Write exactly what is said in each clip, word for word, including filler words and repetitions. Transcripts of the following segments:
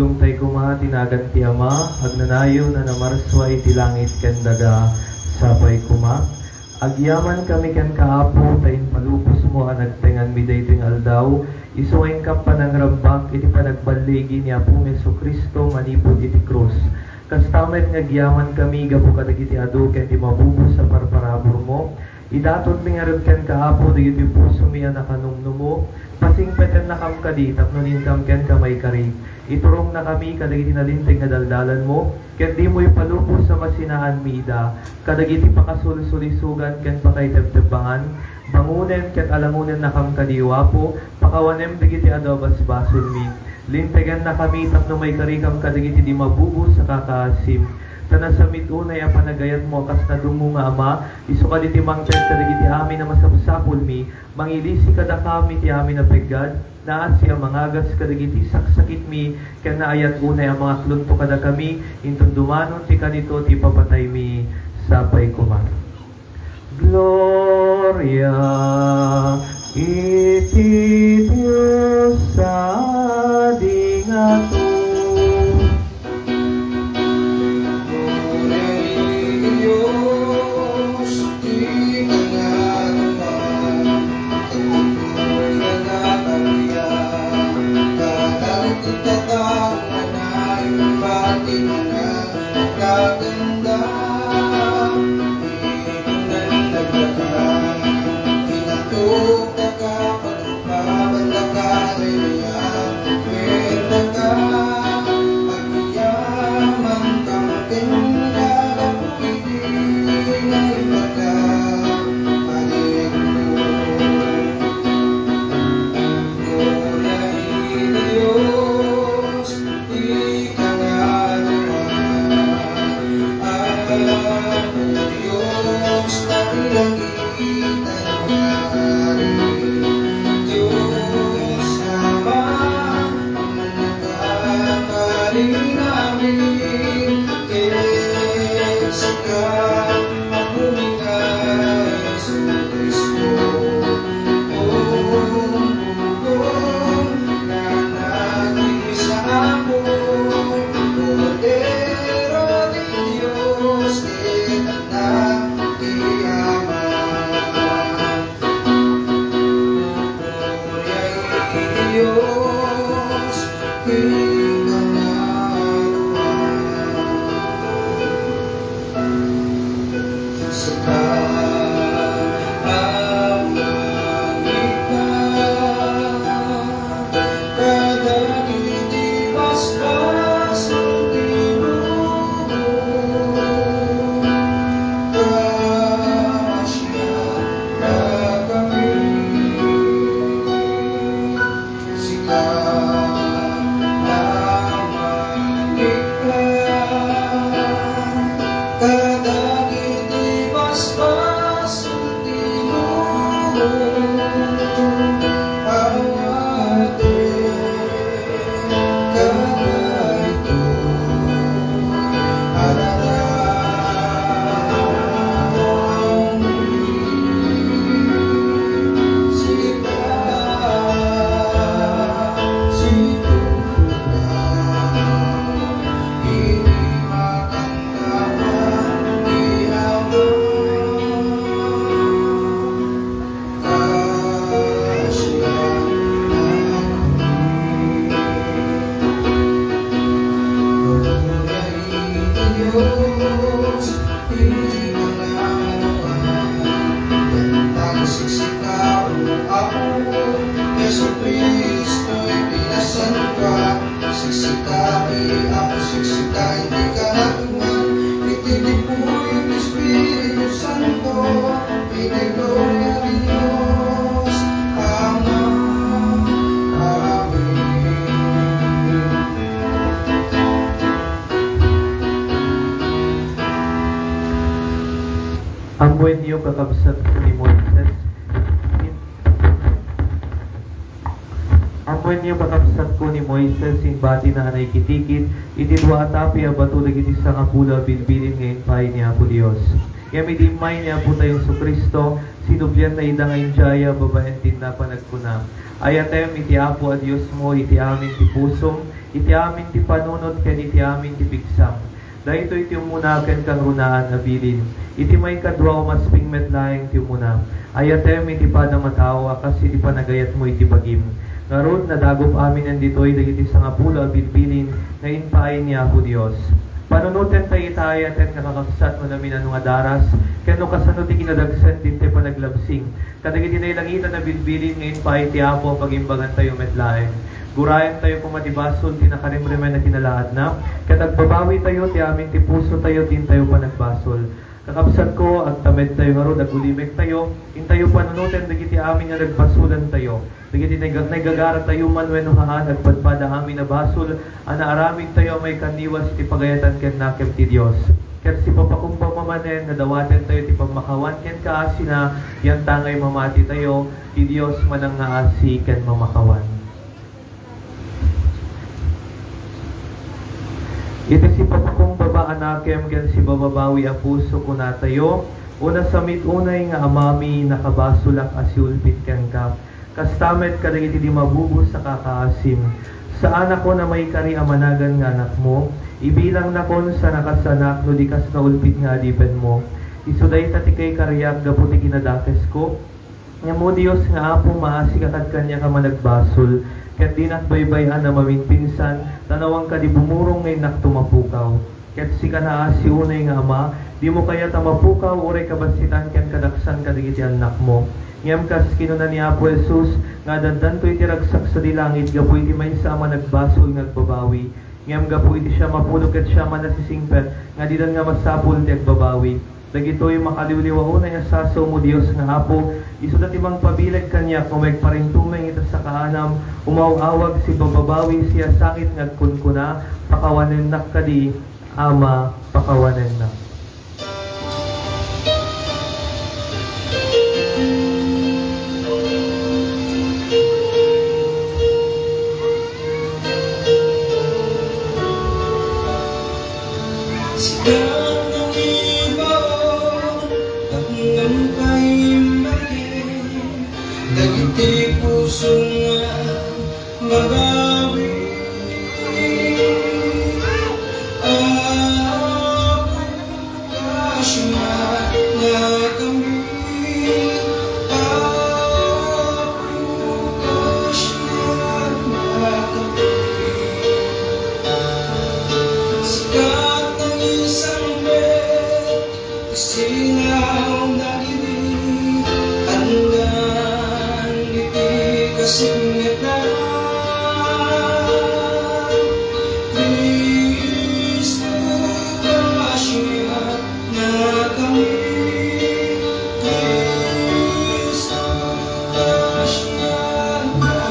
Dumtay koma ti nagan ti Ama, agnanayon a namarsua iti langit ken daga. Sapay koma. Agyamankami kenka, Apo, ta impalubosmo a nagtenganmi daytoy nga aldaw, isu nga inkam panangrambak iti panagballigi ni Apomi Jesu-Cristo manipud iti krus. Kasta met nga agyamankami gapu kadagiti adu ken di mabubos a parparaburmo, idatodmi ngarud kenka, Apo, dagiti pusomi a nakanumnumo, pasingpetennakam kadi tapno inkam kenka maikari. Iturongnakami kadagiti nalinteg nga daldalanmo, ket dimo ipalubos a masinaanmi ida kadagiti pakasulsulisugan ken pakaitebtebbangan. Bangonen ket alangonennakam kadi, O Apo, pakawanem dagiti adu a basbasolmi. Lintegennakami tapno maikarikam kadagiti di mabubos a kakaasim. Ta nasamit unay a panagayatmo a kas nadungngo nga Ama, isu kadi ti mangted kadagiti amin a masapsapulmi, mangilisi kadakami ti amin a peggad, naasi a mangagas kadagiti saksakitmi, ken naayat unay a mangaklonto kadakami, inton dumanon ti kanito ti ipapataymi. Sapay koma. Gloria iti Dios a dingato. Sika lamang ita, kadagiti basbas ti lubong, awaten kadaytoy a dadamagmi. Sika, sika, Jesu-Cristo, iti nasantoan, siksika, Apo, siksika, iti kahagoan, iti tipuy, iti Espiritu Santo, iti gloria ti Dios Ama. Amen. Ammoenyo, kakabsat, ni Moises, Ammoenyo, kakabsatko, ni Moises, imbatina a naikitikit iti dua a tapi a bato dagiti sangapulo a bilbilin nga impaay ni Apo Dios. Ngem idi immay ni Apotayo Jesu-Cristo, sinublianna ida nga idiay a babaen ti innapan agkuna, "Ayatem iti Apo a Diosmo iti amin ti pusom, iti amin ti panunot, ken iti amin ti pigsam." Daytoy ti umuna ken kangrunaan a bilin. Iti maikadua, umasping met laeng ti umuna, "Ayatem iti padam a tao a kas iti panagayatmo iti bagim." Ngarud, nadagop aminen ditoy dagiti sangapulo a bilbilin nga impaay ni Apo Dios. Panunoten tayo ita a ayaten nga kakabsat no naminano nga daras, ken no kasano ti kinadagsen ditoy panaglabsing kadagiti nailangitan a bilbilin nga impaay ti Apo a pagimbagantayo met laeng. Guraentayo koma ti basol ti nakarimrimen a kinalaadna, ket agbabawitayo ti amin ti pusotayo ti intayo panagbasol. Kakabsatko, agtamedtayo ngarud, agulimektayo, intayo panunoten dagiti amin nga nagbasolantayo, dagiti naiga-, naigagaratayo man wenno haan, agpadpada amin a basol a naaramidtayo a maikanniwas iti pagayatan ken nakem ti Dios. Ket sipapakumbaba manen nga dawatentayo ti pammakawan ken kaasina, yantangay mamatitayo, ti Dios manangngaasi ken mamakawan. Iti sipapakumbaba a nakem ken sibababawi a puso, kunatayo, "O nasamit unay nga Amami, nakabasolak a siulpit kenka. Kasta met kadagiti di mabubos a kakaasim. Saanakon a maikari a managan nga anakmo. Ibilangnakon sa nakasanak no di kas naulpit nga adipenmo. Isu dayta ti kaikariak gapu ti kinadakesko." Ngem, O Dios nga Apo, maasika kad kaniak a managbasol, ket dinak baybay-an a maminpinsan, ta nawanka di bumurong nga innakto mapukaw. Ket sika naasi unay nga Ama, dimo kayat a mapukaw uray kabassitan ken kadaksan kadagiti annakmo. Ngem kas kinuna ni Apo Jesus, nga addanto iti ragsak sadi langit gapu iti maysa a managbasol nga agbabawi. Ngem gapu iti siam a pulo ket siam a nasisingpet nga didan nga masapul ti agbabawi. Dagitoy makaliwliwa unay a sasaom, O Dios nga Apo, isuda ti mangpabileg kaniak no maikparintumeng ita sakaanam, umaw-awag, sibababawi, siasangit nga agkunkuna, "Pakawanennak kadi, Ama, pakawanennak." Sikat nga ibaon, tapno paimbagin dagiti puso nga mabawi. Apo, kasiannakami. Apo, kasiannakami. Sikat nga isangpet, sinaona idi addan iti kasingetan. Cristo, kasiannakami. Cristo, kasiannakami.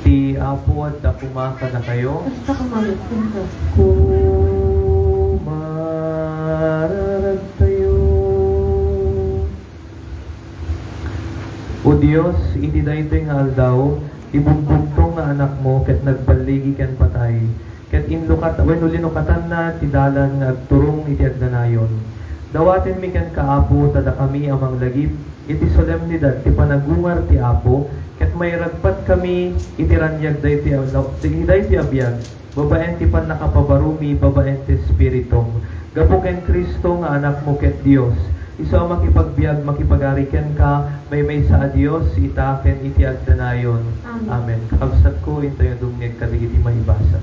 Ti Apo adda koma kadakayo. Kasta koma met kenka. Kumararagtayo. O Dios, iti daytoy nga aldaw, ibugbugto nga Anakmo ket nagballigi ken patay, ket inlukat-, wenno linukatanna ti dalan nga agturong iti agdanayon. Dawatenmi kenka, Apo, ta dakami a manglagip iti solemnidad ti panagungar ti Apo, ket mairagpatkami iti raniag daytoy a, ti, daytoy a biag, babaen ti pannakapabarumi babaen ti Espiritum. Gapu ken Cristo nga Anakmo ket Dios, isu a makipagbiag, makipagari kenka, maymaysa a Dios, ita ken iti agdanayon. Amen. Amen. Kakabsatko, intayo dumngeg kadagiti maibasa.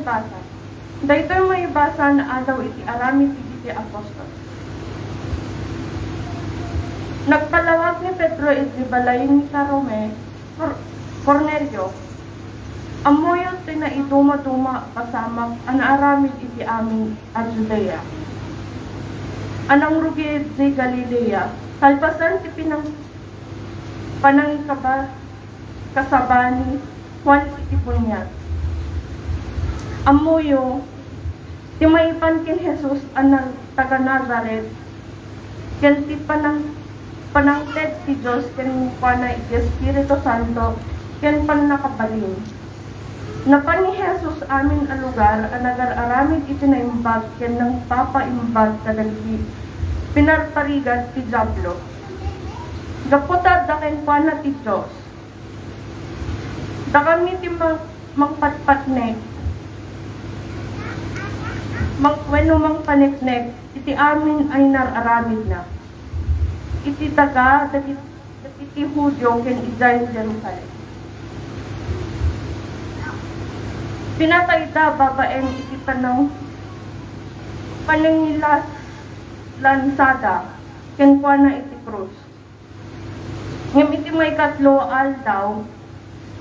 Basa. Daytoy maibasa naadaw iti aramid dagiti apostol. Nagpalawag ni Pedro iti balay ni Salome, Cor-, Cornelio. Ammoyo ti naidumaduma a pasamak a naaramid iti amin a Judea a nangrugi idiay Galilea, kalpasan ti pinang-, panangikaba-, kasaba ni Juan iti buniag. Ammoyo ti maipan ken Jesus a na-, taga Nazaret, ken ti panang-, panangted ti Dios kenkuana iti Espiritu Santo ken pannakabalin. Napan ni Jesus amin a lugar a nagar-aramid iti naimbag ken nangpapaimbag kadagiti pinarparigat ti Diablo. Gapu ta adda kenkuana ti Dios. Dakami ti mang-, mangpatpatnek, mang-, wenno mangpaneknek iti amin a inar-aramidna iti daga dagit-, dagiti Judio ken idiay Jerusalem. Pinatayda babaen iti panang-, panangilansada kenkuana iti krus. Ngem iti maikatlo a aldaw,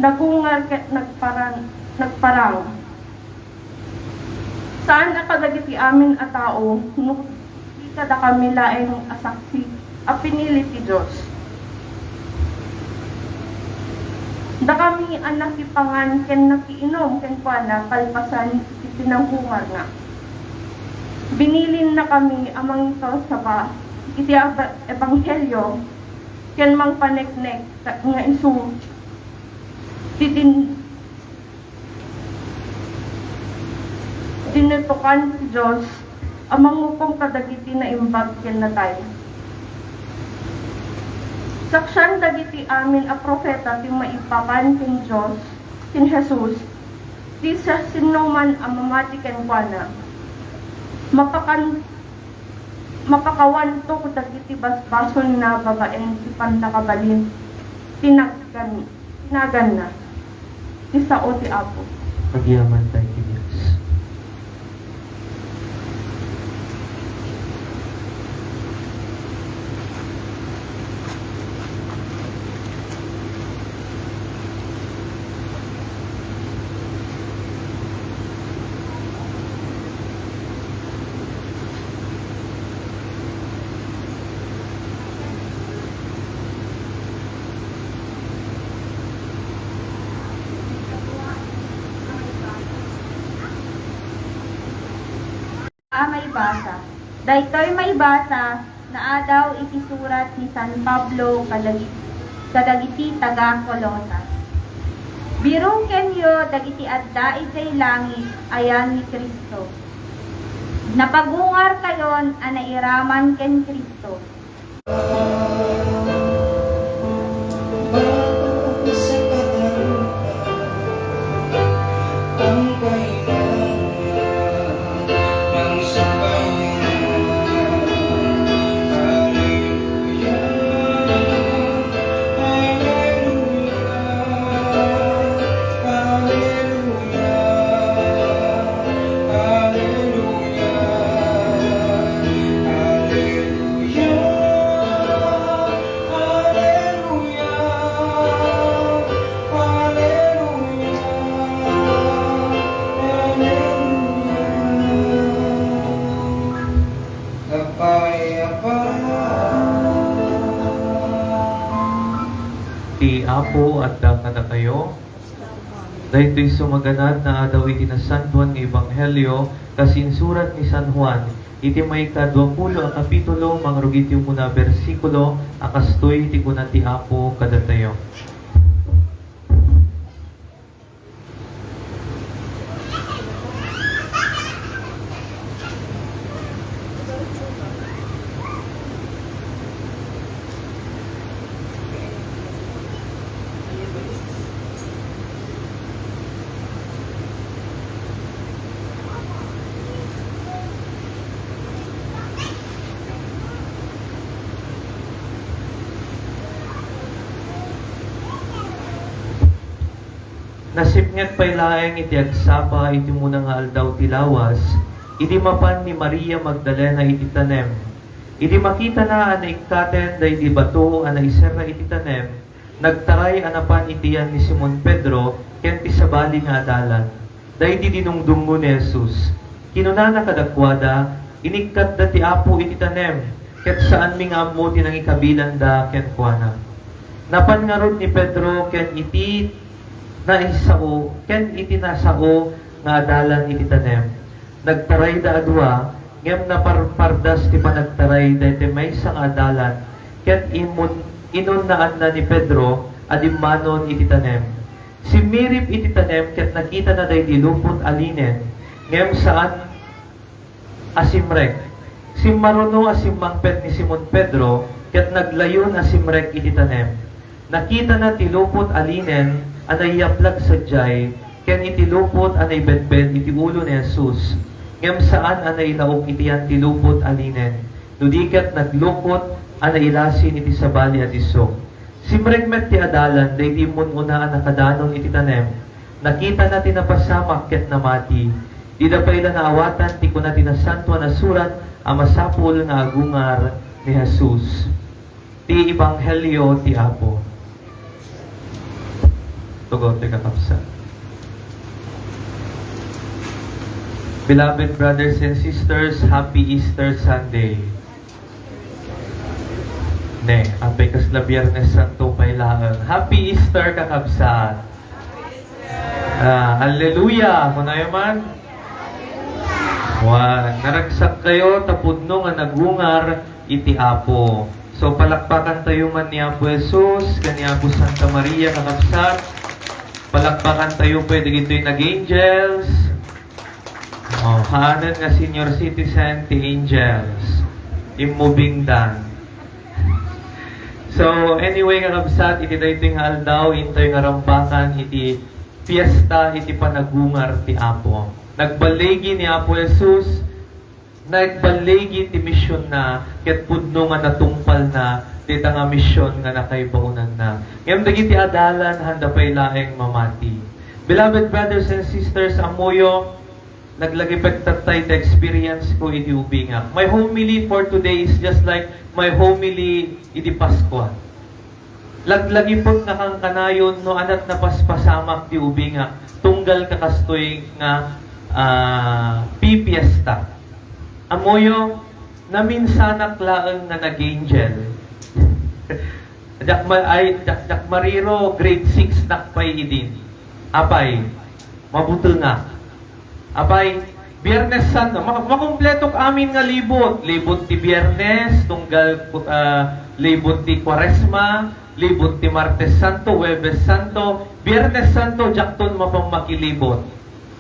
nagungar ket nagparan-, nagparang. Saan a kadagiti amin a tao, no di kadakami laeng a saksi a pinili ti Dios. Dakami a nakipangan ken nakiinum kenkuana kalpasan iti pinagungarna. Binilinnakami a mangikasaba iti aba-, ebanghelio ken mangpaneknek ta-, nga isu ti din-, dinutokan ti Dios a mangukom kadagiti naimbag ken natay. Saksian dagiti amin a profeta ti maipapan ken Dios, ken Jesus, ti siasinoman a mamati kenkuana. Mapakan-, mapakawanto dagiti basbasolna babaen ti pannakabalin ti nagan-, ti naganna. Ti sao ti Apo. Agyamankami iti Dios. A maibasa. Daytoy maibasa naadaw iti surat ni San Pablo kadagit-, kadagiti taga-Colosas. Birukenyo dagiti adda idiay langit a yan ni Cristo. Napagungarkayon a nairaman ken Cristo. Ti Apo adda kadakayo. Daytoy sumaganad naadaw iti Nasantoan nga Ebanghelio kas insurat ni San Juan iti maikaduapulo a kapitulo, mangrugi ti umuna a bersikulo, a kastoy ti kuna ti Apo kadatayo. Nasipnget pay laeng iti agsapa iti umuna nga aldaw ti lawas, idi mapan ni Maria Magdalena iti tanem. Idi makitana a naikkaten daydi bato a naiserra iti tanem, nagtaray a napan iti yan ni Simon Pedro ken ti sabali nga adalan. Daydi dinungdungngo ni Jesus, kinunana kadakuada, "Inikkatda ti Apo iti tanem, ket saanmi nga ammo ti nangikabilanda kenkuana." Napan ngarud ni Pedro ken iti naisao, ken iti nasao nga adalan iti tanem. Nagtarayda a dua, ngem naparpardas ti panagtaray daytoy maysa nga adalan, ket imun-, inunnaanna ni Pedro a dimmanon iti tanem. Simmirip iti tanem ket nakitana daydi lupot a linen, ngem saan a simrek. Simmaruno a simmangpet ni Simon Pedro ket naglayon a simrek iti tanem. Nakitana ti lupot a linen a naiyaplag sadiay ken iti lupot a naibedbed iti ulo ni Jesus, ngem saan a nailaok iti yan ti lupot a linen, no di ket naglukot a nailasin iti sabali a disso. Simrek met ti adalan daydi immun-una a nakadanon iti tanem. Nakitana ti napasamak ket namati. Dida pay la naawatan ti kuna ti Nasantoan a Surat a masapul nga agungar ni Jesus. Ti Ebanghelio ti Apo. Tugot ti kakabsat. Beloved brothers and sisters, happy Easter Sunday. Ne, apay kasla Biyernes Santo pay laeng. Happy Easter, kakabsat! Ah, hallelujah! Kunayo man? Wan, naragsak kayo, ta pudno nga nagungar iti Apo. So, palakpakan tayo man ni Apo Jesus, ken ni Apo Santa Maria, kakabsat. Palakpakan tayo pay dagitoy nag-angels. Oh, haanen nga senior citizen ti angels. Immubingdan. So, anyway, kakabsat, iti daytoy nga aldaw, intoy nga rambakan iti fiesta iti panagungar ti Apo. Nagballigi ni Apo Jesus, nagballigi ti missionna, ket pudno nga natungpalna dita nga mission nga nakaibaonanna. Ngem dagiti adalan, handa pay laeng mamati. Beloved brothers and sisters, ammoyo, naglagipek tattay ti experience ko idi ubingak. My homily for today is just like my homily idi Paskua. Laglagipek nga kankanayon no anat napaspasamak ti ubingak, tunggal kakastoy nga, ah, pipiesta. Ammoyo, naminsanak laeng nga nag-angel. Diak ma-, ay, diak, diak mariro, grade six nak pay idin. Apay, mabutengak. Apay, Biyernes Santo, ma-, makumpletok amin nga libot. Libot ti Biyernes, tunggal, ah, libot ti Kuaresma, libot ti Martes Santo, Huwebes Santo, Biyernes Santo, diakton mapan makilibot.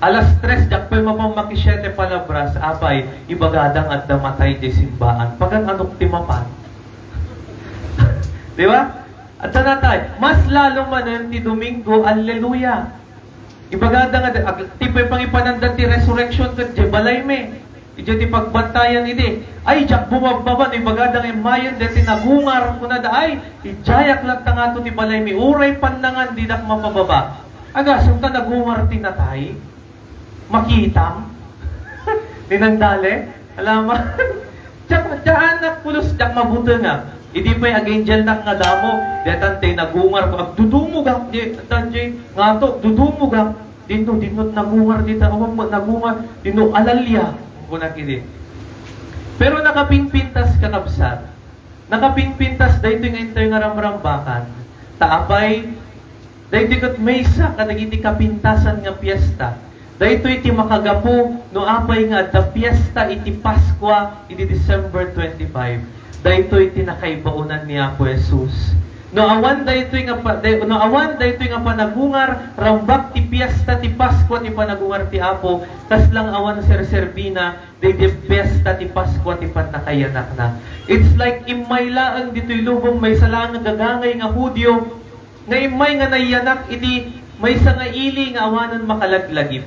Alas tres, diak pay mapan makisiete palabras, apay, ibagada nga adda matay diay simbaan. Pagan-anok ti mapan? Di ba? Adda natay. Mas lalo manen ti Domingo, alleluia. Ibagada nga, ag-, ti pay pangipananda ti resurrection ket diay balaymi. Idiay ti pagbantayan idi. Ay, diak bumababa no ibagada nga immayen daytoy nagungar, kunada, ay, idiayak latta ngato ti balaymi. Uray pannangan, didak mapababa. Agasem ta nagungar ti natay. Makitam. Ninang Dale, alaman. Diak, diak anak pulos, diak mabutengak. Idi pay ag-angelnak nga damo, daytan ti nagungar ko, agdudumogak, di, tan di, ngato, agdudumogak. Dinno, dinno nagungar dita, awan mo nagungar, dinno alalya. Kunak idi. Pero nakapingpintas, kakabsat. Nakapingpintas daytoy nga intoy nga ramrambakan. Ta apay, daytoy ket maysa kadagiti kapintasan nga piesta. Daytoy ti makagapu no apay nga adda piesta iti Paskua idi December twenty-five. Daytoy ti nakaibaonan ni Apo Jesus. No awan daytoy nga pa-, day-, no awan daytoy nga panagungar, rambak ti piesta ti Paskua ti panagungar ti Apo, kasla nga awan serserbina, daydi piesta ti Paskua ti pannakayanakna. It's like immay laeng ditoy lubong maysa laeng nga gagangay nga Judio nga immay nga nayanak iti maysa nga ili nga awanen makalaglagip.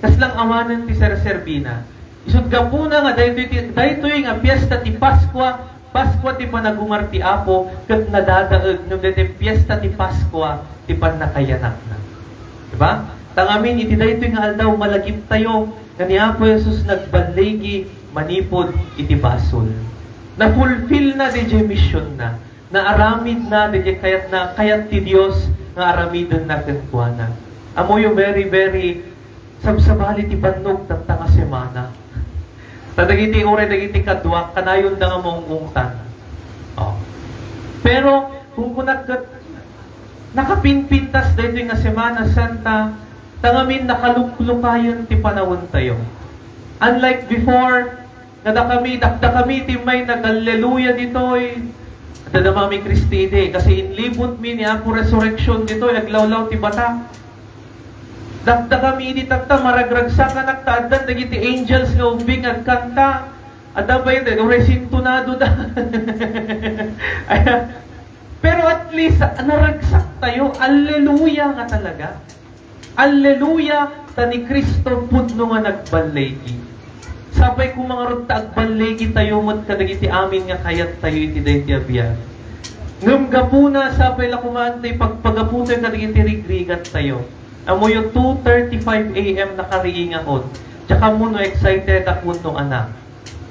Kasla nga awanen ti serserbina. Isut' gapuna nga daytoy ti, daytoy nga piesta ti Paskua, Paskua ti panagungar ti Apo, ket nadadaeg ngem daytoy piesta ti Paskua ti pannakayanakna. Diba? Tangamin iti daytoy nga aldaw, malagiptayo nga ni Apo Jesus nagballigi manipud iti basol. Nafulfillna daydiay missionna. Naaramidna daydiay kayatna, kayat ti Dios nga aramidenna kenkuana. Ammoyo, very, very sabsabali ti bannog tatta nga semana. Ta dagiti, uray dagiti kaduak, kanayonda nga maung-ungtan. Oh. Pero, kung kunak ket, nakapinpintas daytoy nga Semana Santa, tangamin nakaluklukayen ti panawentayo. Unlike before, nga dakami, dakdakami ti may nag-alleluia ditoy. Dadamami Kristi idi, kasi inlibot mi ni Apo Resurrection ditoy, aglawlaw ti bata. Dakdakami idi tatta, maragragsakanak ta addan dagiti angels nga ubbing agkanta. Adda pay, uray sintonado da. Pero at least, naragsak tayo. Alleluia nga talaga. Alleluia, ta ni Cristo pudno nga nagballigi. Sapay koma ngarud ta agballigi tayo met kadagiti amin nga kayat tayo iti daytoy a biag. Ngem gapuna, sapay la koma ta ipagpagapu tayo kadagiti rigrigat tayo. Ammoyo, two thirty-five A M nakariingakon. Diak ammo no excited ak wenno ania.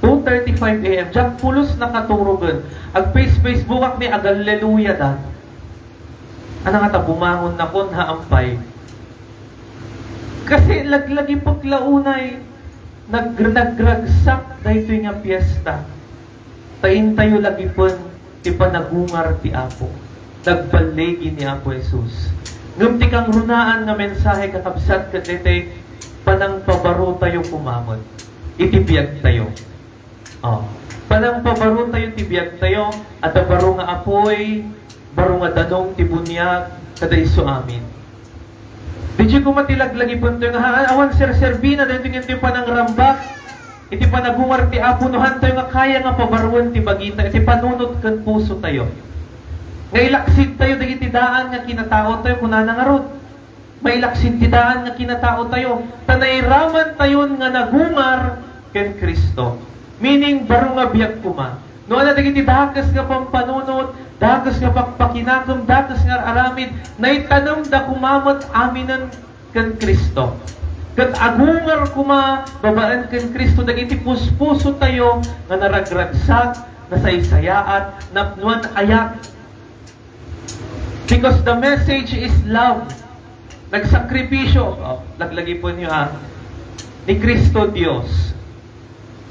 Two thirty-five A M. Diak pulos nakaturogen. Ag-face-, Facebook ak ni agalleluya da. Ania ngata, bumangonnakon, ha, ampay. Kasi laglagipek la unay, nag-, nagragsak daytoy nga fiesta. Ta intayo lagipen ti panagungar ti Apo. Nagballigi ni Apo Jesus. Ngem ti kangrunaan nga mensahe, kakabsat, ket daytoy panangpabaro tayo koma met iti biag tayo. Oh. Panangpabaro tayo ti biag tayo, adda baro nga apuy, baro nga danum ti buniag, kada isu amin. Diay koma ti laglagipentayo nga ha-, awan serserbina daytoy nga ti panangrambak iti panagungar ti Apo no haantayo nga kaya nga pabaruen ti bagita iti panunot ken puso tayo. Nga ilaksid tayo dagiti daan nga kinatao tayo, kunana ngarud. Mailaksid ti daan nga kinatao tayo, ta nairaman tayon nga nagungar ken Cristo. Meaning, baro nga biag koma. No adda dagiti dakes nga pampanunot, dakes nga pakpakinakem, dakes nga aramid, naitanemda koma met aminen ken Cristo. Ket agungar koma babaen ken Cristo dagiti puspuso tayo nga naragragsak, nasaysayaat, napnoan ayat. Because the message is love. Nagsakripisyo. Oh, laglagipenyo, ha. Ni Cristo Dios.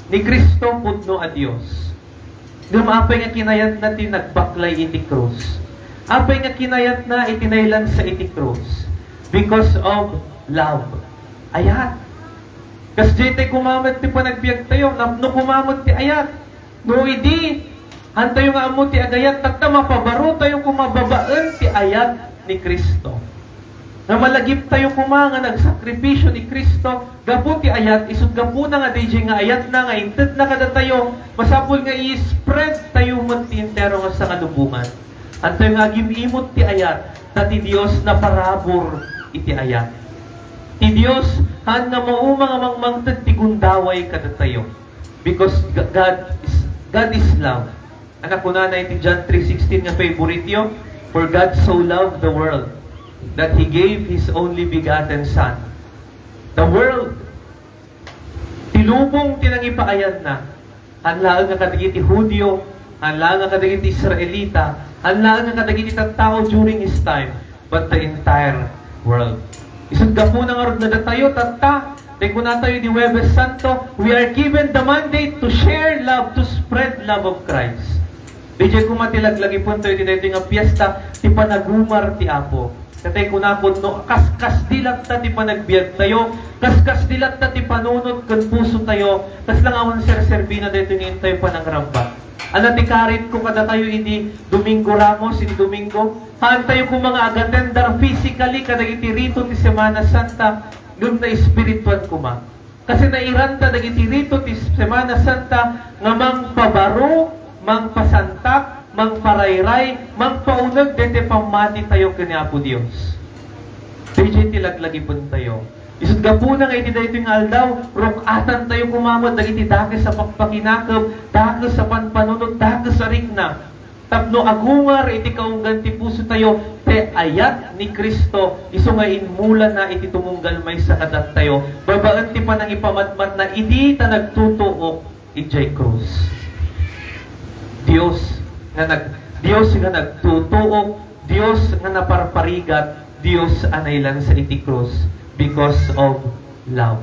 Ni Cristo pudno a Dios. Ngem apay nga kinayatna ti nagbaklay iti krus? Apay nga kinayatna iti nailansa iti krus? Because of love. Ayat. Kasdiay tay koma met ti panagbiag tayo, napno koma met ti ayat. No idi, haantayo nga ammo ti agayat, tatta, mapabaro tayo koma babaen ti ayat ni Cristo. Nga malagip tayo koma nga nagsakripisyo ni Cristo gapu ti ayat, isut' gapuna nga daydiay nga ayatna nga intedna kadatayo, masapul nga i-spread tayo met ti entero nga sangalubongan. Haantayo nga agim-imot ti ayat, ta ti Dios naparabur iti ayat. Ti Dios, haan nga mauma nga mangmangted ti gundaway kadatayo. Because G-, God is, God is love. Ania kunana iti John three sixteen nga favoriteyo, "For God so loved the world, that He gave His only begotten Son." The world, ti lubong ti nangipaayanna. Haan laeng nga kadagiti Judio, haan laeng nga kadagiti Israelita, haan laeng nga kadagiti tattao during His time. But the entire world. Isut' gapuna ngarud nga datayo, tatta, tay kunatayo idi Huwebes Santo, we are given the mandate to share love, to spread love of Christ. Daydiay koma ti laglagipentayo iti daytoy nga fiesta, ti panagungar ti Apo. Ket tay kunakon, no kaskasdi latta ti panagbiag tayo, kaskasdi latta ti panunot ken puso tayo, kasla nga awan serserbina daytoy nga intayo panangrambak. Ania ti karitko kadatayo idi Domingo Ramos, idi Domingo? Haantayo koma nga agatendar physically kadagiti rito ti Semana Santa, ngem naespirituan koma. Kasi nairanta dagiti rito ti Semana Santa nga mangpabaro, mangpasantak, mangparayray, mangpauneg daytoy pammati tayo ken ni Apo Dios. Daydiay ti laglagipentayo. Isut' gapuna nga iti daytoy nga aldaw, ruk-atantayo koma met dagiti dakes a pakpakinakem, dakes a panpanunot, dakes a rikna. Tapno agungar iti kaunggan ti pusotayo ti ayat ni Cristo, isu nga inmulana iti tumunggal maysa kadatayo, babaen ti panangipamatmatna idi ta nagtutuok idiay krus. Dios nga nag-, Dios nga nagtutuok, Dios nga naparparigat, Dios a nailansa iti krus because of love.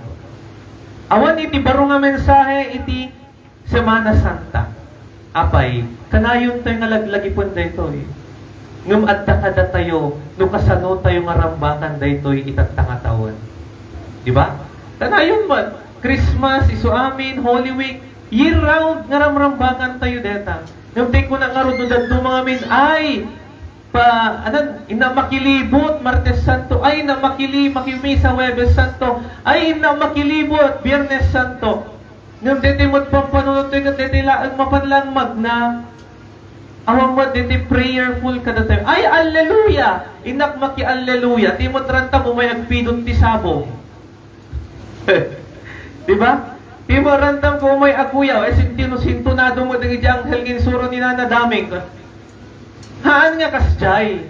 Awan iti baro nga mensahe iti Semana Santa. Apay, kanayon tayo nga laglagipen daytoy. Ngem adda kadatayo no kasano tayo nga rambakan daytoy itatta nga tawen. Di ba? Kanayon man, Christmas, isu amin, Holy Week, year round nga ramrambakan tayo deta. Ngem tay kuna ngarud no dadduma ngamin, ay, pa, anan, innak makilibot, Martes Santo, ay, innak makili-, makimisa, Huwebes Santo, ay, innak makilibot, Biyernes Santo. Ngem daytoy met pampanunotto ket daytoy laeng mapan lang magna. Awan met daytoy prayerful kadatayo. Ay, alleluia! Innak maki-alleluia. Ti met rantam umay agpidot ti sabong. Di ba? Ti met rantam ko umay akuyaw. Ay, sinti-, sintonado met dagiti anghel nga insuro ni Nana Daming. Haan nga kasdiay.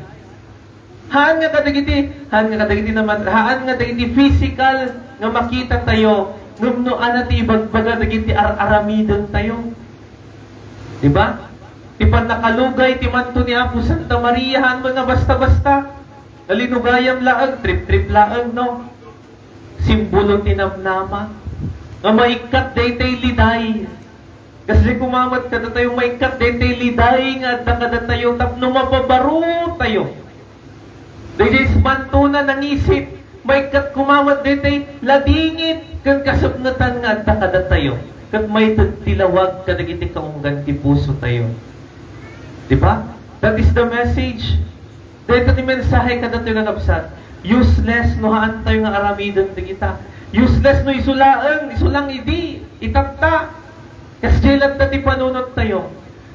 Haan nga kadagiti, haan nga kadagiti naman, haan nga dagiti physical nga makita tayo, ngem no ania ti ibagbaga dagiti ar-aramiden tayo. Di ba? Ti pannakalugay ti manto ni Apo Santa Maria, haan man nga basta-basta. Nalinugayam laeng, trip-trip laeng, no? Simbolo ti namnama. Nga maikkat daytoy liday. Kasdi koma met kadatayo maikkat daytoy liday nga adda kadatayo tapno mapabaro tayo. Daytoy mantona nangisip, maikkat koma met daytoy ladingit ken kasepngetan nga adda kadatayo. Ket maited ti lawag kadagiti kaunggan ti puso tayo. Di ba? That is the message. Dayta ti mensahe kadatayo, kakabsat. Useless no haan tayo nga aramiden dagita. Useless no isu laeng, isu lang idi, itatta. Kasdiay latta ti panunot tayo.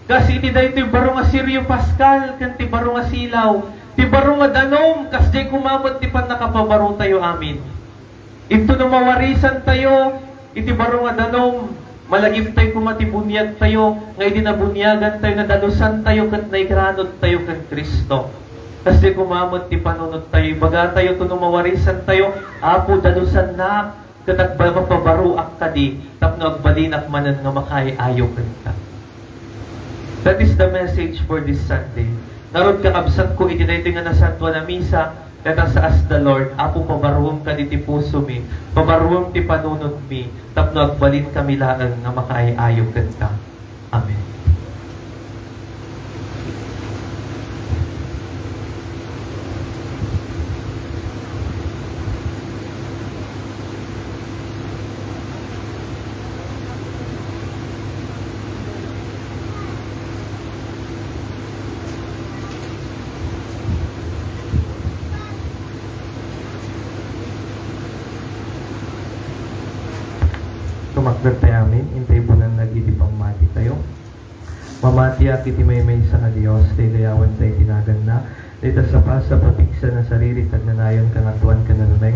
Kas iti daytoy baro nga Sirio Paskal ken ti baro nga silaw, ti baro nga danum, kasdiay koma met ti pannakapabaro tayo amin. Intono mawarisan tayo iti baro nga danum, malagiptayo koma ti buniag tayo, nga idi nabuniagan tayo, nadalusan tayo ket naigranod tayo ken Cristo. Kasdiay koma met ti panunot tayo, ibaga tayo, tono mawarisan tayo, Apo, dalusannak, ket agba-, mapabaroak kadi, tapno agbalinak manen nga makaay-ayo kenka. That is the message for this Sunday. Ngarud, kakabsatko, iti daytoy nga nasantuan a misa, let us ask the Lord, Apo, pabaruem kadi ti pusomi, pabaruem ti panunotmi, tapno agbalinka laeng nga makaay-ayo kenka. Amen. Tumakder tayo amin, intay bunanag iti pammati tayo. Mamatiak iti maymaysa nga Dios, daydayawen tayo ti naganna, dayta sapasap a pigsa a sarili, ti agnanayon, kangatoan, ken naruneng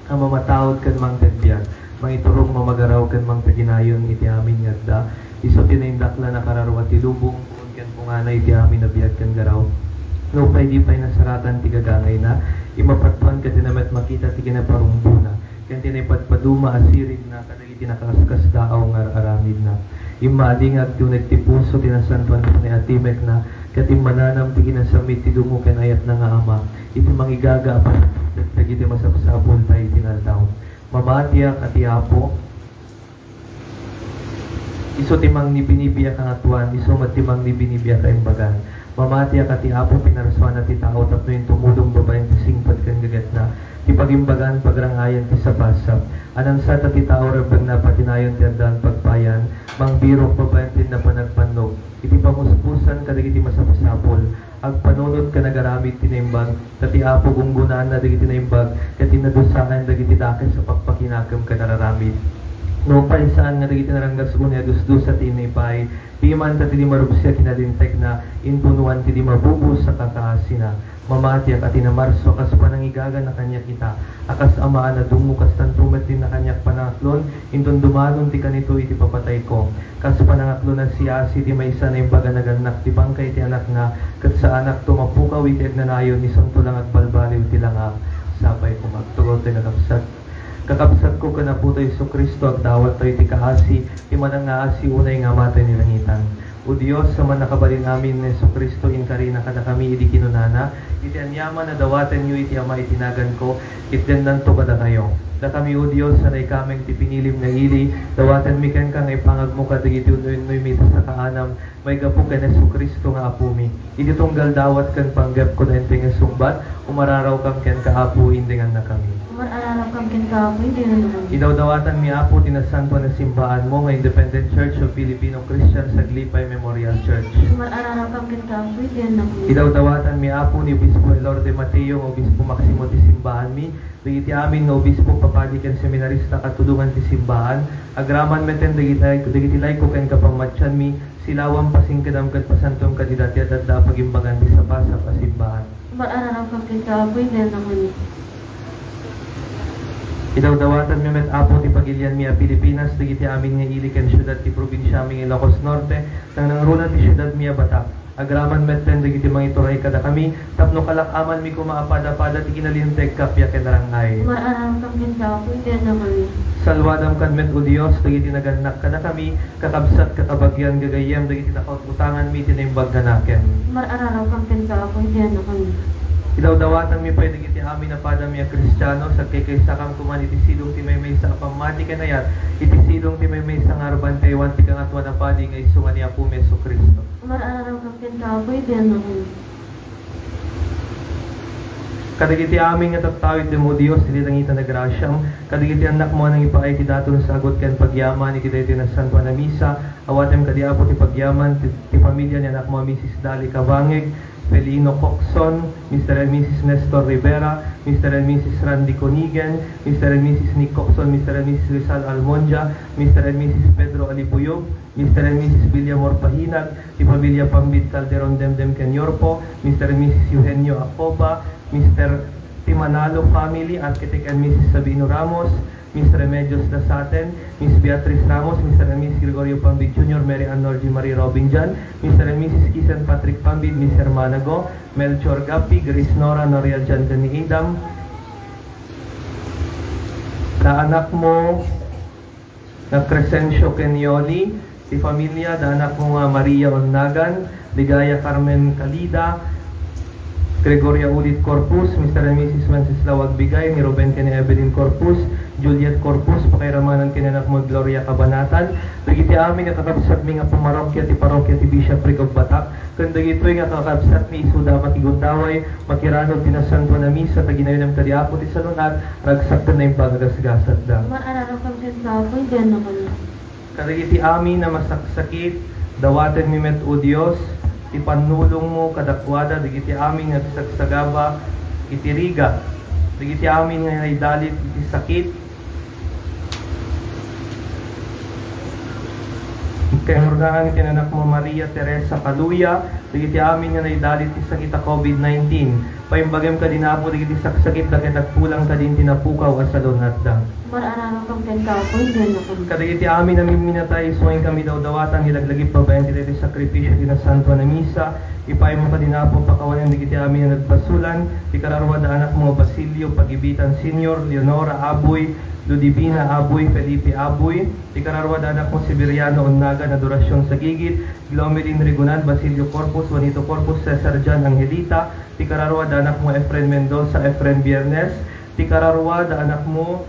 a mamataud ken mangted biag, mangiturong, mamagaraw, ken mangtaginayon iti amin nga adda. Isu ti naindaklan a kararua ti lubong, puon ken pungana iti amin a biag ken garaw. Nupay di pay nasarakan ti gagangayna, imapattuan ket di na met makita ti kinaparumbona, ken ti naipadpaduma a siridna kadagiti nakaskasdaaw nga ar-aramidna. Immadi nga agtiuneg ti puso ti nasantoan ken naiatimekna, ket immananam ti kinasamiit ti dungo ken ayatna nga Ama, iti mangigaga a panagbigbeg dagiti masapsapulta iti nga aldaw. Mamatiak a ti Apo, isu ti mangnibinibi a kangatoan, isu met ti mangnibinibi a kaimbagan. Mamatiak a ti Apo pinarsuana ti tao tapno intumudo babaen ti singpet ken gagetna, ti pagimbagan, pagrangayan ti sapasap. A nangsata ti tao, rebbengna, patinayon ti addaan pagpayan, mangbirok babaen ti napanagpannog. Iti pamuspusan kadagiti masapsapul, agpanunot ken agaramid ti naimbag, ta ti Apo gunggonaanna dagiti naimbag, ket inadusaan dagiti dakes a pakpakinakem ken ar-aramid. Nupay saan nga dagiti naranggas unay a dusdusa ti inna ipaay, piman ta ti di marubsek a kinalintegna, impunoan ti di mabubos a kakaasina. Mamatiak a ti namarso a kas panangigaga a kaniak ita, a kas amaan a dungngo, kastanto met ti kaniak panangaklon, inton dumanon ti kanito iti papatayko. Kas panangaklon a siasi ti maysa a naimbag a nagannak ti bangkay ti anakna, ket saanakto mapukaw iti agnanayon, isunto lang agbalbaliw ti langak. Sapay koma. Tugaw ti kakabsat. Kakabsatko ken Apotayo Jesu-Cristo, agdawattayo ti kaasi ti manangngaasi unay nga Ama tayo ni langitan. O Dios, a Mannakabalin-amin, ni Jesu-Cristo, inkarina kadakami idi kinunana, iti aniaman a dawatenyo iti Ama iti naganko, itdennanto kadakayo. Dakami, O Dios, a naikameng ti pinilim nga ili, dawatenmi kenka nga ipangagmo kadagiti unnuy-unnoymi iti sakaanam, maigapu ken Jesu-Cristo nga Apomi. Iti tunggal dawat ken panggepko daytoy nga sungbat, umararawkam kenka, Apo, indengannakami. Umararawkam kenka, Apo, indengannakami. Idawdawatanmi, Apo, ti nasantoan a simbaanmo nga Independent Church of Filipino Christians Aglipay Memorial Church. Umararawkam kenka, Apo, indengannakami. Idawdawatanmi, Apo, ni Obispo Elorde Mateo nga Obispo Maksimo ti simbaanmi, dagiti amin nga obispo, papadi ken seminarista, katulongan ti simbaan, agraman metten dagiti, dagiti layko ken kapammatianmi, silawan, pasingkedam ket pasantom kadida ti ad-adda a pagimbagan ti sapasap a simbaan. Umararawkam kenka, Apo, indengannakami. Idawdawatanmi met, Apo, ti pagilianmi a Pilipinas, dagiti amin nga ili ken siudad ti probinsiami nga Ilocos Norte, nangnangruna ti siudadmi a Batac. Agraman metten dagiti mangituray kadakami, tapno kalak-amanmi koma a pada-pada ti kinalinteg, kappia ken rang-ay. Umararawkam kenka, Apo, indengannakami. Salwadam kan met, O Dios, dagiti nagannak kadakami, kakabsat, kakabagian, gagayyem, dagiti nakaut-utanganmi iti naimbag nga nakem. Umararawkam kenka, Apo, indengannakami. Idawdawatanmi pay dagiti amin a padami a Kristiano, agkaykaysakam koma iti sidong ti maymaysa a pammati ken ayat, iti sidong ti maymaysa nga arban ti aywan ti Kangatoan a Padi nga isu nga ni Apomi Jesu-Cristo. Umararawkam kenka, Apo, indengannakami. Kadagiti amin nga tattao, itdem, O Dios, iti langitan a grasiam, kadagiti annakmo a nangipaay iti daton, sagut ken pagyaman iti daytoy nasantoan a misa, awatem kadi, Apo, ti pagyaman ti, ti familia ni anakmo a Misis Dali Cabangeg, Felino Coxon, Mister and Missus Nestor Rivera, Mister and Missus Randy Conigen, Mister and Missus Nick Coxon, Mister and Missus Rizal Almondia, Mister and Missus Pedro Alibuyog, Mister and Missus Villamor Pahinag, ti familia Pambid Calderon Demdem ken Yorpo, Mister and Missus Eugenio Acoba, Mister Timanalo family, Architect and Missus Sabino Ramos, Miss Remedios Dasaten, Miss Beatriz Ramos, Mister and Missus Gregorio Pambid Junior, Mary Ann Norgie Marie Robin John, Mister and Missus Kisan Patrick Pambid, Miss Hermana Go, Melchor Gapi, Grace Nora, Noria John ken ni Adam. Ta anakmo, nga Crescencio ken Yoli, ti familia, da anakmo nga Maria Onnagan, Ligaya Carmen Calida, Gregoria Ulit Corpus, Mister and Missus Wenceslao Agbigay, ni Ruben ken ni Evelyn Corpus, Juliet Corpus, pakairamanan ken ni anakmo Gloria Cabanatan, dagiti amin nga kakabsatmi nga pumarokia ti parokia ti Bishopric of Batac, ken dagitoy nga kakabsatmi isuda a makigundaway, makiranud ti nasantoan a misa, ta ginayyem kadi Apo ti salun-at, ragsak ken naimbag a gasgasatda. Umararawkam kenka, Apo, indengannakami. Kadagiti amin a masaksakit, dawatenmi met, O Dios, ti pannulongmo kadakuada, dagiti amin nga agsagsagaba iti rigat, dagiti amin nga naidalit iti sakit, Kangrunaen ken anakmo Maria Teresa Caluya, dagiti amin nga naidalit ti sakit a covid nineteen. Paimbagem kadi, Apo, dagiti saksakitda ket agkulang kadin ti napukaw a salun-atda. Umararawkam kenka, Apo, indengannakami. Kadagiti amin a mimminatay, isu nga inkami dawdawatan, ilaglagip babaen ti daytoy sakripisio ti nasantoan a misa, ipaaymo kadi, Apo, pakawanen dagiti amin a nagbasolan, ti kararua da anakmo Basilio Pagibitan Senior, Leonora Aboy, Ludivina Aboy, Felipe Aboy, ti kararua da anakmo Siberiano Onnagan, Adoracion Sagigit, Glomelin Rigunan, Basilio Corpus, Juanito Corpus, Cesar John, Angelita, ti kararua da anakmo Efren Mendoza, Efren Biernes, ti kararua da anakmo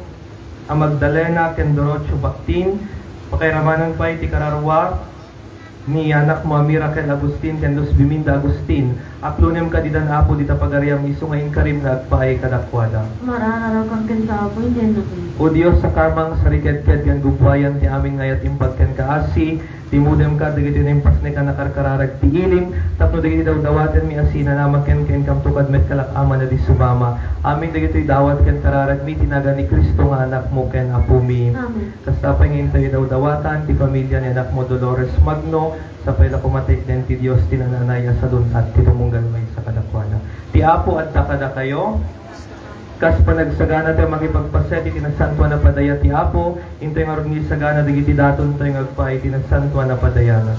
a Magdalena ken Dorocho Bactin, pakairamanan pay ti kararua ni anakmo a Miracle Agustin ken Luz Biminda Agustin. Aklonem kadidan, Apo, dita pagariam isu nga inkarim nga agpaay kadakuada. Umararawkam kenka, Apo, indengannakami. O Dios a kamang, sarikedked ken gubbuayan ti amin nga ayat imbag ken kaasi, Timudem kad dagiti naimpasnek a nakarkararag ti ilim, tapno dagiti dawdawatenmi a sinanama kenka, inkamto kad met kalak-aman a di sumama. Amin dagitoy dawat ken kararagmi iti nagan ni Cristo nga Anakmo ken Apomi. Amen. Kasta pay nga intayo dawdawatan ti pamilia ni Anakmo Dolores Magno, sapay la koma ta itdan ti Dios ti nananay a salun-at ti tumunggal maysa kadakuada. Ti Apo adda kadakayo. Kas panagsagana tayo makipagpaset iti nasantoan a padaya ti Apo, intoy ngarud nga isagana dagiti datontayo nga agpaay iti nasantoan a padayana.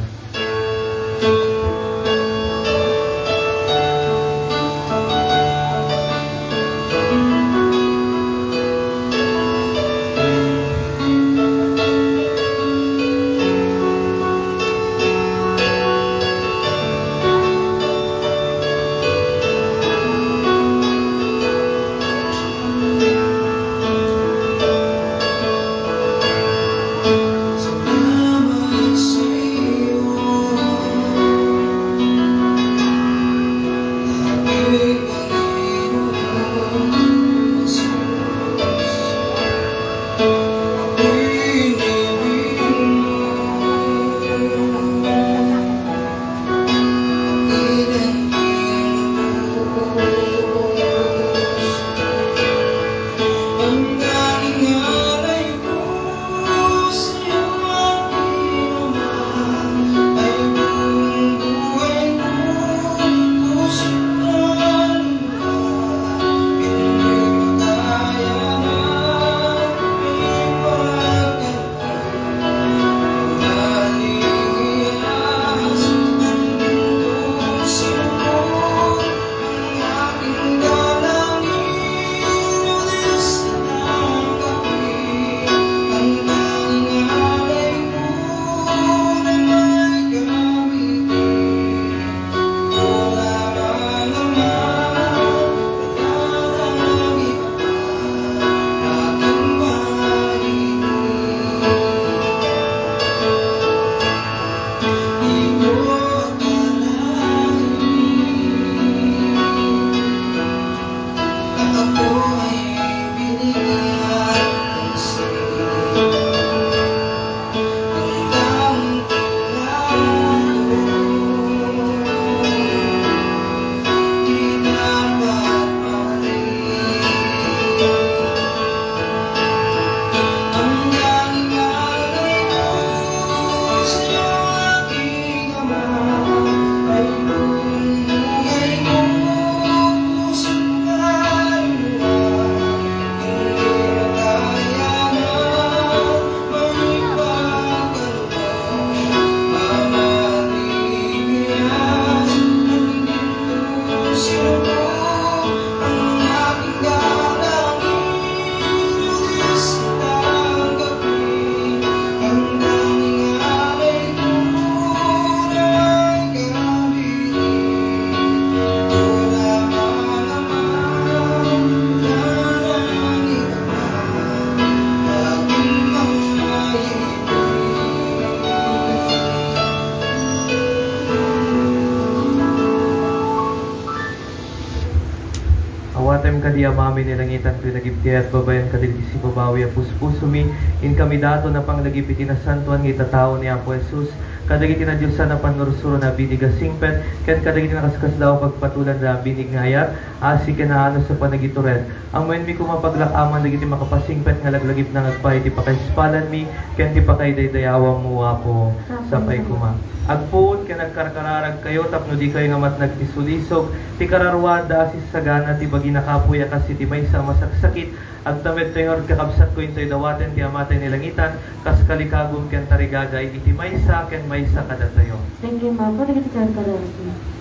Awatem kadi, Amami, ni langitan, ti nagibkayat babaen kadagiti sipabawi a puspusomi, inkami daton a panglagip iti nasantoan nga itatao ni Apo Jesus, kadagiti nadiosan a pannursuron a binig a singpet, ken kadagiti nakaskasdaaw a pagpatulan a binig nga ayat, asi ken naanus a panagitured. Ammoenmi koma paglak-aman dagiti makapasingpet nga laglagipna nga agpaay iti pakaispalanmi ken ti pakaidaydayawanmo, Apo. Sapay koma. Agpuon ken agkarkararagkayo tapno dikayo nga matnag ti sulisog. Ti kararuada a sisagana ti bagina kapuy a kas iti maysa a masaksakit. Agtamedtayo ngarud, kakabsatko, intoy dawaten ti Amatayo ni langitan, kas kalikagum ken tarigagay iti maysa ken maysa kadatayo. Denggen, Apo, dagiti karkararagmi.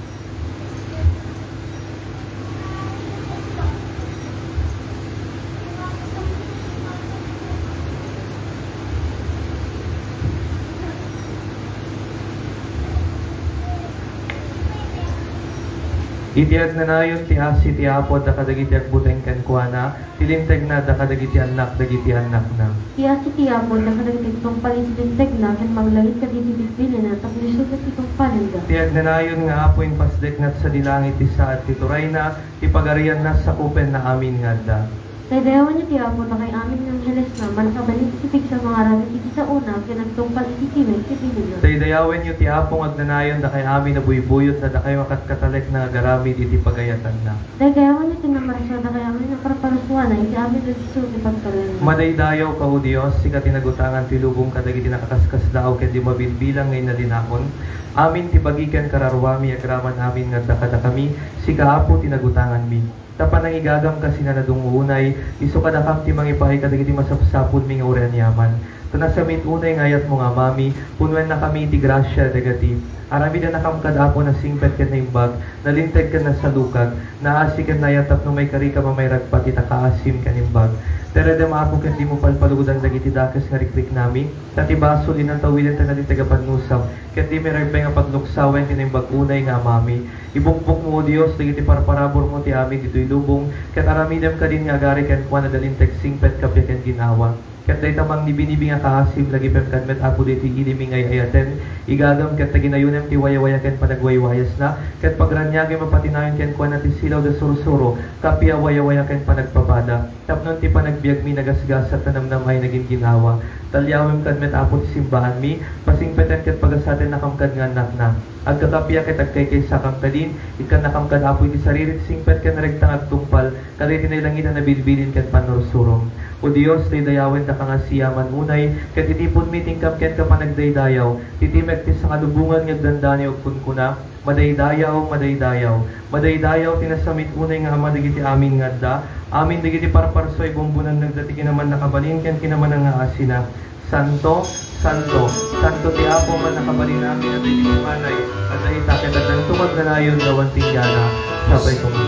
Iti agnanayon ti asi ti Apo adda kadagiti agbuteng kenkuana, ti lintegna adda kadagiti annak dagiti annakna. Ti asi ti Apo adda kadagiti agtungpal iti lintegna ken manglangit kadagiti bilbilina tapno isu ti tungpalenda. Ti agnanayon nga Apo, impasdekna sadi langit ti saad ti turayna, ti pagarianna sakupenna amin nga adda. Daydayawenyo ti Apo, dakay amin nga anghelesna, mannakabalin iti pigsa nga aramid iti saona, ken agtungpal iti timek ti Dios. Daydayawenyo ti Apo nga agnanayon, dakay amin a buybuyotna, dakay nga katkatalekna nga agaramid iti pagayatanna. Daydayawenyo ti Namarso, dakay amin a parparsuana, iti amin a disso ti pagtalna. Madaydayaw ka, O Dios, sika ti nagutangan ti lubong kadagiti nakaskasdaaw ken di mabilbilang nga inalinaon. Amin ti bagi ken kararuami agraman amin nga adda kadakami, sika, Apo, ti nagutanganmi. Ta panangigagam ka sinanadong unay, isu kadakam ti mangipaay kadagiti masapsapulmi nga uray aniaman. Ta nasamit unay nga ayatmo nga Amami, punnuennakami iti grasia dagiti. Aramidennakam kad Apo nasingpet ken naimbag, nalinteg ken nasalukag, naasi ken naayat tapno maikarikam a mairagpat ita kaasim ken imbag. Teredem Apo ken dimo palpaluodan dagiti dakes nga rikriknami, ta ti basol inantawiden ta nalinteg a pannusam, ket dimo irebbe nga pagluksawen ti naimbag unay nga Amami. Ibukbokmo, O Dios, dagiti parparaburmo ti amin ditoy lubong, ket aramidem kadin nga agari kenkuana da linteg singpet, kappia ken gin-awa. Ket dayta mangnibinibi nga kaasim, lagipem kad met, Apo, daytoy ilimmi nga ay-ayaten, igagam ket taginayonem ti wayawaya ken panagwaywayasna, ket pagraniagem a patinayon kenkuana ti silaw da sursuro, kappia, wayawaya ken panagpapada. Tapno ti panagbiagmi nagasgasat, ta namnamaen a gin-ginawa. Talyawem kad met, Apo, ti simbaanmi, pasingpetem ket pagasatennakam kad nga annakna. Agkakappia ket agkaykaysakam kadin, ikkannakam kad Apo iti saririt singpet ken rekta nga agtungpal kadagiti nailangitan a bilbilin ken pannursurom. O Dios, daydayawendaka nga siaman unay, ket iti pudmi ti inkam kenka panagdaydayaw, ti timek ti sangalubongan nga agdandanaw agkunkuna, Madaydayaw, madaydayaw, madaydayaw ti nasamit unay nga Ama dagiti amin nga adda, amin dagiti parparsuay bumbunenneg dagiti kinaman-nakabalin ken kinaman-nangngaasina. Santo, santo, santo ti Apo a mannakabalin amin a dagiti manay, adda ita ket addanto nga agnanayon nga awan tinggana. Sapay koma.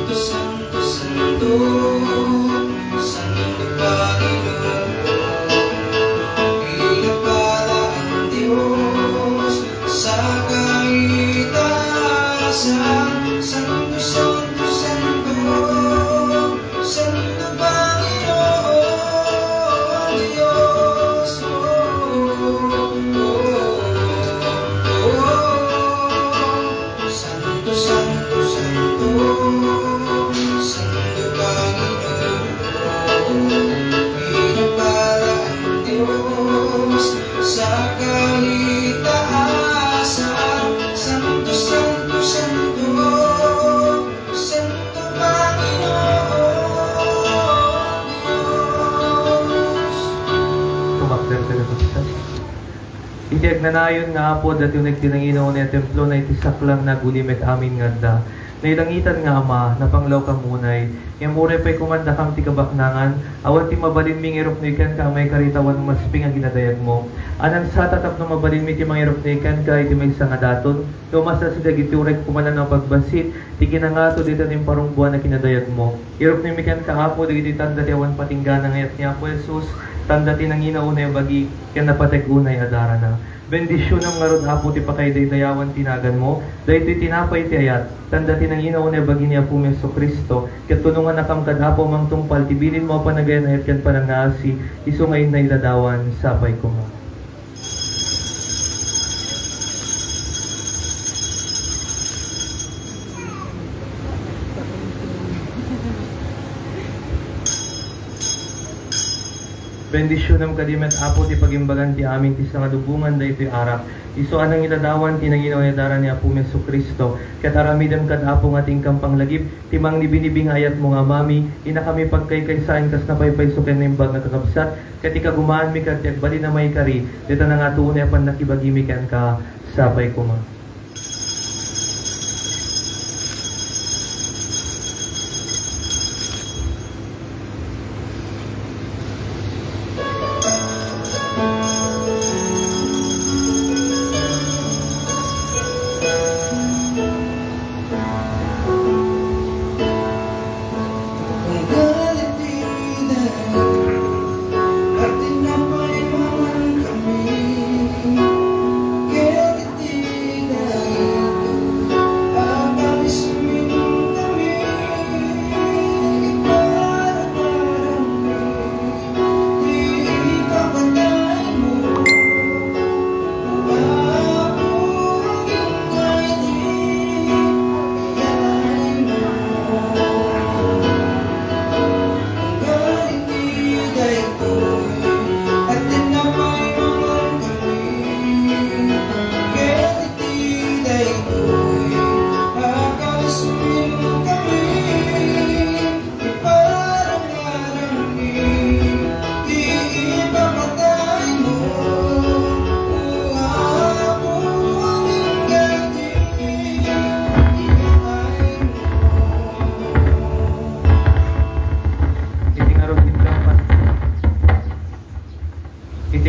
Sa kaitaasan, santo, santo, santo, santo Panginoon Dios, oh, oh, oh, oh. Santo, santo, santo, santo Panginoon, pinagpala ang Diyos sa kaitaasan. Santo, santo, santo, santo Panginoon Diyos. Tumakder ka na, Pastor. Iti agnanayon nga Apo, adda ti uneg ti nangina unay a templona iti saklang nga aguli met amin nga adda. Nailangitan nga Ama, napanglawkam unay. Ngem uray pay koma dakam ti kabaknangan, awan ti mabalinmi nga iruknoy kenka a maikari ta awan umasping a ginadayagmo. Anansata tapno mabalinmi ti mangiruknoy kenka iti maysa nga daton, ta umas-asi dagiti uray kumanan a pagbassit ti kinangato dita imparungbuan a kinadayagmo. Iruknoymi kenka, Apo, dagiti tanda ti awan patinggana nga ayat ni Apo Jesus, tanda ti nangina unay a bagi ken napateg unay a darana. Bendisionam ngarud, Apo, ti pakaidaydayawan ti naganmo, daytoy tinapay ti ayat, tanda ti nangina unay a bagi ni Apomi Jesu-Cristo, ket tulongannakam kad Apo a mangtungpal ti bilinmo a panagayat-ayat ken panangngaasi, isu nga inna iladawan, sapay koma. Bendisionam kadi met, Apo, ti pagimbagan ti amin ti sangalubongan daytoy arak. Isu a nangiladawan ti nangina unay a darana ni Apomi Jesu-Cristo, ket aramidem kad, Apo, nga ti inkam panglagip, ti mangnibinibi nga ayatmo nga Amami, inakami pagkaykaysaen kas napaypayso ken naimbag nga kakabsat, ket ikagumaanmi kad ti agbalin a maikari dita nangato unay a pannakibagimi kenka. Sapay koma.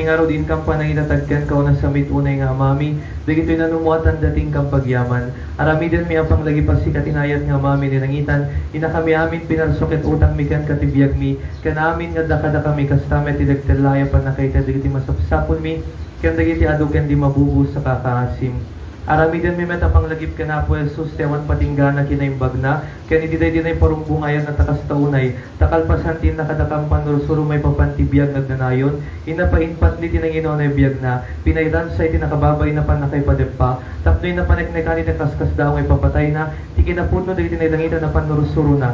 Ngarud, inkam panangitatag kenka, o nasamit unay nga amami dagitoy nanumo a tanda ti inkam pagyaman. Aramidenmi a panglagip a sika ti naayat nga amami ni langitan, inakami amin pinarso ket utangmi kenka ti biagmi, ken amin nga adda kadakami, kasta met ti dagiti laya pannakaitedmi dagiti masapsapulmi ken dagiti adu ken di mabubos a kakaasim. Aramidenmi met a panglagip ken Apo Jesus ti awan patinggana kinaimbagna, ken iti daydi naiparumbong nga ayat nga ta kasta unay, ta kalpasan ti inna kadakam pannursuro maipapan ti biag nga agnanayon, inna pay impatli ti nanginuan a biagna, pinailansa iti nakababain a pannakaipadeppa, tapno inna paneknekan iti kaskasdaaw nga ipapatayna, ti kinapudno dagiti nailangitan a pannursurona.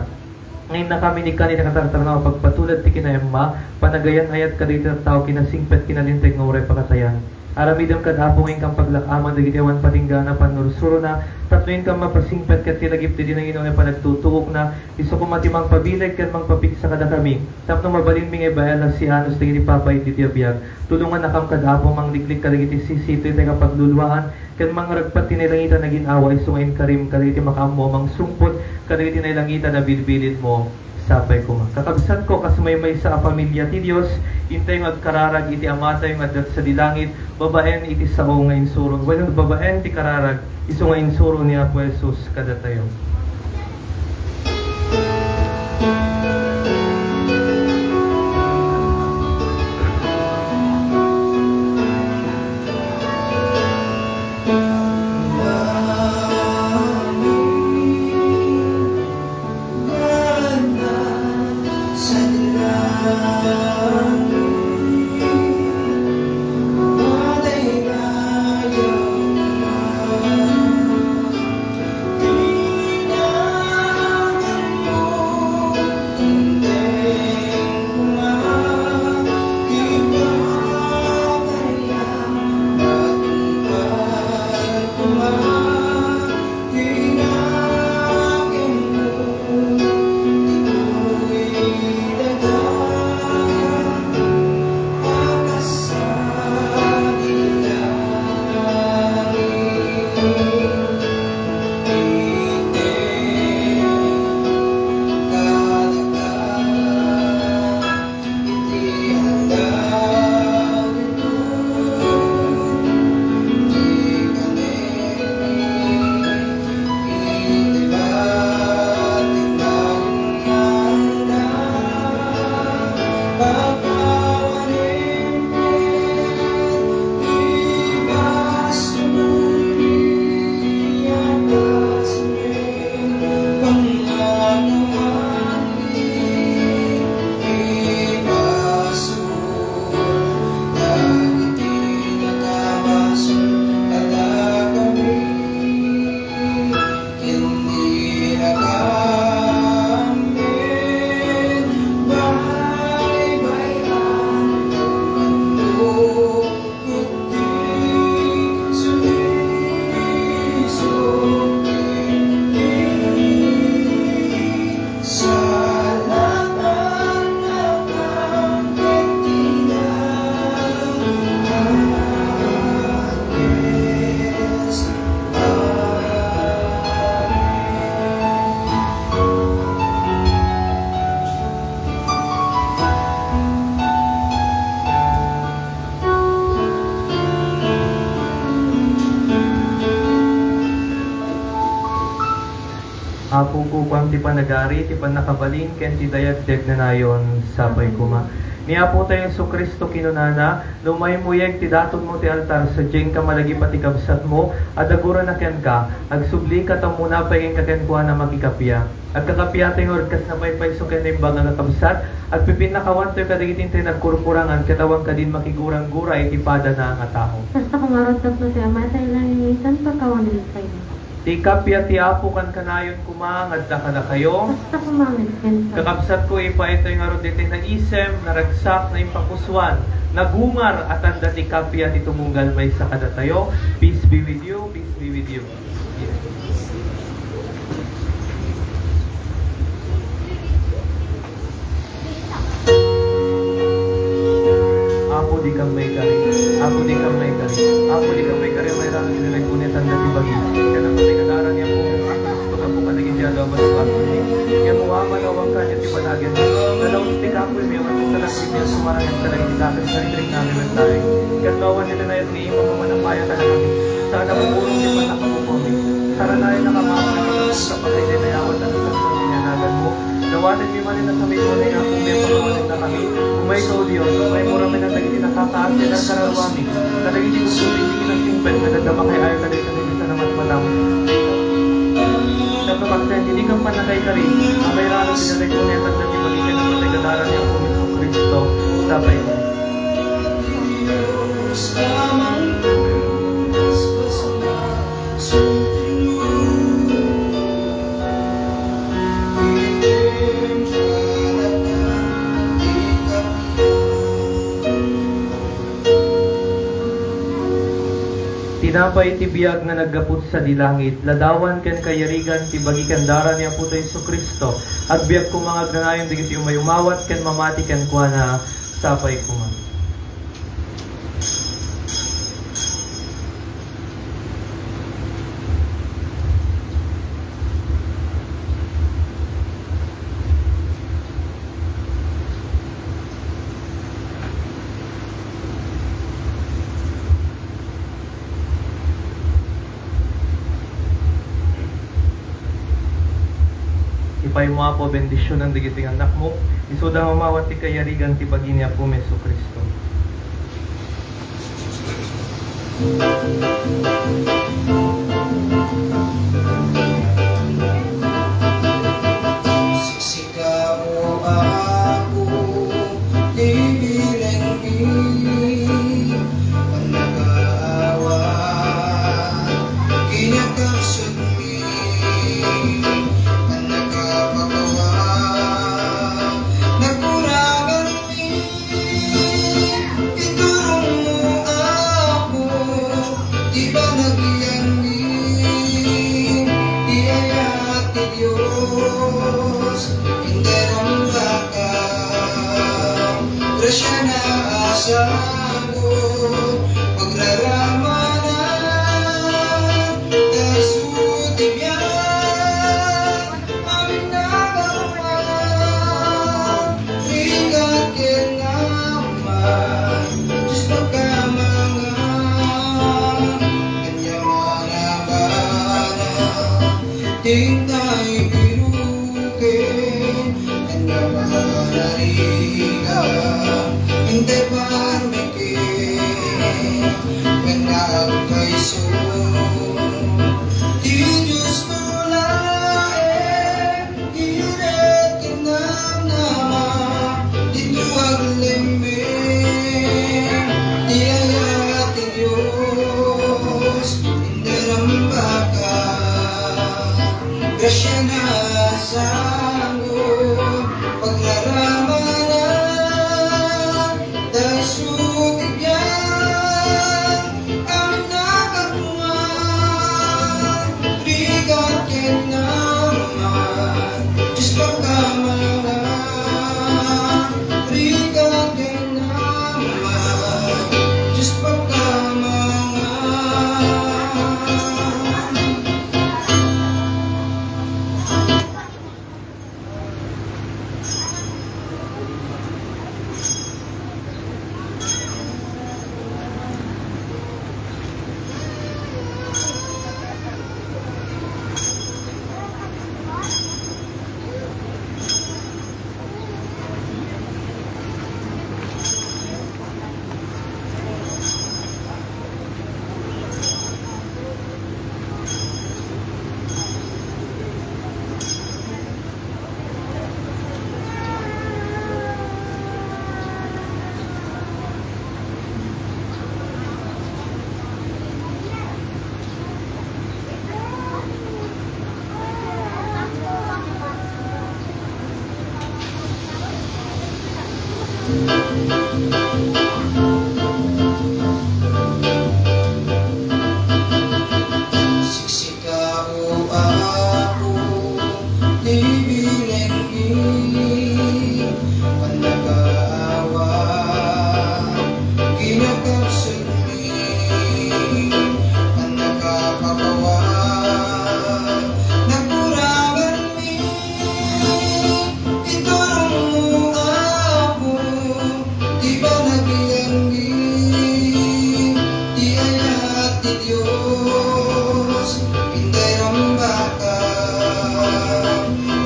Nga innakami ni kan iti katartarnaw a pagpatulad ti kinaemma, panagayan-ayat kadagiti tattao, kinasingpet, kinalinteg nga uray pakatayan. Aramidem kad Apo nga inkam paglak-aman dagiti awan patinggana pannursurona, tapno inkam mapasingpet ket ti lagip daydi nanginuan a panagtutuokna, isu koma ti mangpabileg ken mangpapigsa kadakami, tapno mabalinmi nga ibael a sianus dagiti papait ditoy a biag. Tulongannakam kad Apo a mangliklik kadagiti sisito iti kapagluluaan, ken mangragpat ti nailangitan a gin-awa isu nga inkarim kadagiti makaammo a mangsungput kadagiti nailangitan a bilbilinmo. Sapay koma. Kakabsatko, kas maymaysa a pamilia ti Dios, intayo nga agkararag iti Amatayo nga adda sadi langit, babaen iti sao nga insuro, wenno babaen ti kararag isu nga insuro ni Apo Jesus kadatayo. Apo, kukuam ti panagari, ti pannakabalin, ken ti dayag ti agnanayon. Sapay koma. Ni Apotayo Jesu-Cristo kinunana, "No maymuyeg ti datonmo ti altar, sadiay inka malagip a ti kabsatmo, adda gurana kenka, agsublika ta umuna pay kenka kenkuana makikappia." Agkakappiatayo ngarud kas napaypayso ken naimbag a kakabsat, agpipinnakawantoy kadagiti intay nagkurkurangan ket awan kadin makiguranggura iti padana nga tao. Kasta koma ngarud tapno ti Amatayo a nalingitan, pakawanen pay. Ti kappia ti Apo kankanayon koma nga adda kadakayo. Kasta koma met kenka. Kakabsatko, ipaytoy ngarud ditoy naisem, naragsak, naimpapusoan, nagungar a tanda ti kappia ti tumunggal maysa kadatayo. Peace be with you, peace be with you. Apo, dikam maikari. Apo, dikam maikari. Apo, dikam maikari. Mairang iti nagunitan dati bagi. Ken apo, ti kadara ni Apo, Apo, kadagiti adu a Ken awan maawatan kaniak ti banagen. Nalaus ti kapoy, mewan ti sarang, ti sumarangin kadagiti dakes nga rikriknami met laeng. Ket no awan ti linayat nga imam a manapayat kadakami, ta adda pupurong ti pannakapupuami. Saranayen a kamapay, sa pagkaydaydayawan a nagsagsaw ti naganmo. Dawatenmi manen a samingonan, Apo, nga pakawanennakami. Umayka, O Dios, umaymo ramen dagiti nasasaad ken agkararwami, kadagiti gugguti ti kinasingpet nga dadda makay-ayo kadagiti namatmatang. Tapno agsen, didi ken pannakaikari, a mairanon ti dadagiti nayatanna ti bagi ken napatay kadara ni Apo Jesu-Cristo, sapay. Tinapay ti biag nga naggapu sadi langit, ladawan ken kayarigan ti bagi ken dara ni Apotayo Jesu-Cristo. Agbiag koma nga agnanayon dagiti umay umawat ken mamati kenkuana, sapay koma. Ipaymo, Apo, bendisionan dagiti annakmo, isuda mamawat ti kayarigan ti bagi ni Apomi Jesu-Cristo. Sika, O Apo, ti bilenmi, pannakaawat, kinakapsutmi, pannakapakawan, nagkuraganmi. Iturongmo, Apo, ti panagbiagmi, ti ayat ti Dios, indarambaka, grasiana a sango, pagraramanan, ta isu ti biag. Amin a kapuman, rigat ken naman, Dios pagkamangan, kaniak manabana, dintay biruken, kaniak manarigan, dintay parmek. Ken agpayso ti Diosko laeng, iret ken namnama, dito aglemme ti ayat ti Dios, indarambaka, grasiana a sango, pagraramanan, ta isu ti biag, amin a kapuman, rigat ken naman, Dios pagkamangan, rigat ken naman, Dios pagkamangan.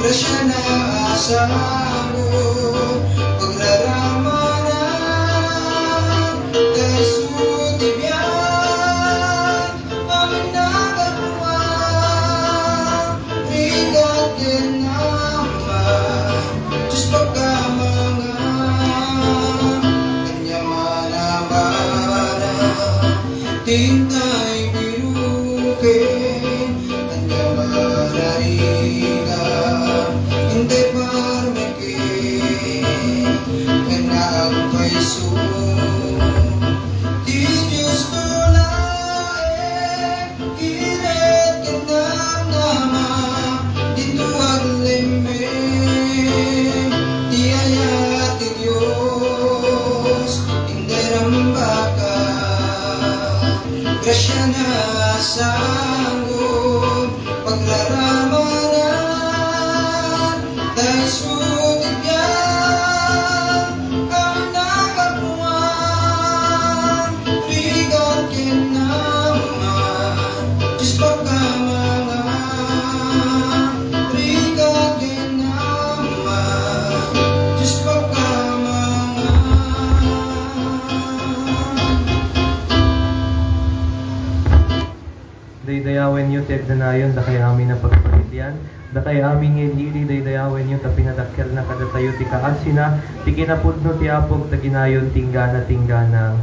Siya na a sango, pagraramanan, ta isu ti biag, amin a kapuan, rigat ken Ama, Diyos pagkamangam, kaniaman a mana, tintay biruken, kaniaman a rigat, intay parmek ken agpayso ti Diosto laeng, kired ken namnama, dito aglemme ti ayat ti Dios, indarambaka, grasya na sango, pagraramanan, ta isu ti biag, amin a kapuan, rigat ken Ama, Diyos pagkamangam, rigat ken Ama, Diyos pagkamangam. Daydayawenyo ti agnanayon, dakay amin a pagparitian, dakay amin nga ili-ili, daydayawenyo ta pinadakkelna kadatayo ti kaasina, ti kinapudno ti Apo, ta ginayon ti inggana, ti inggana.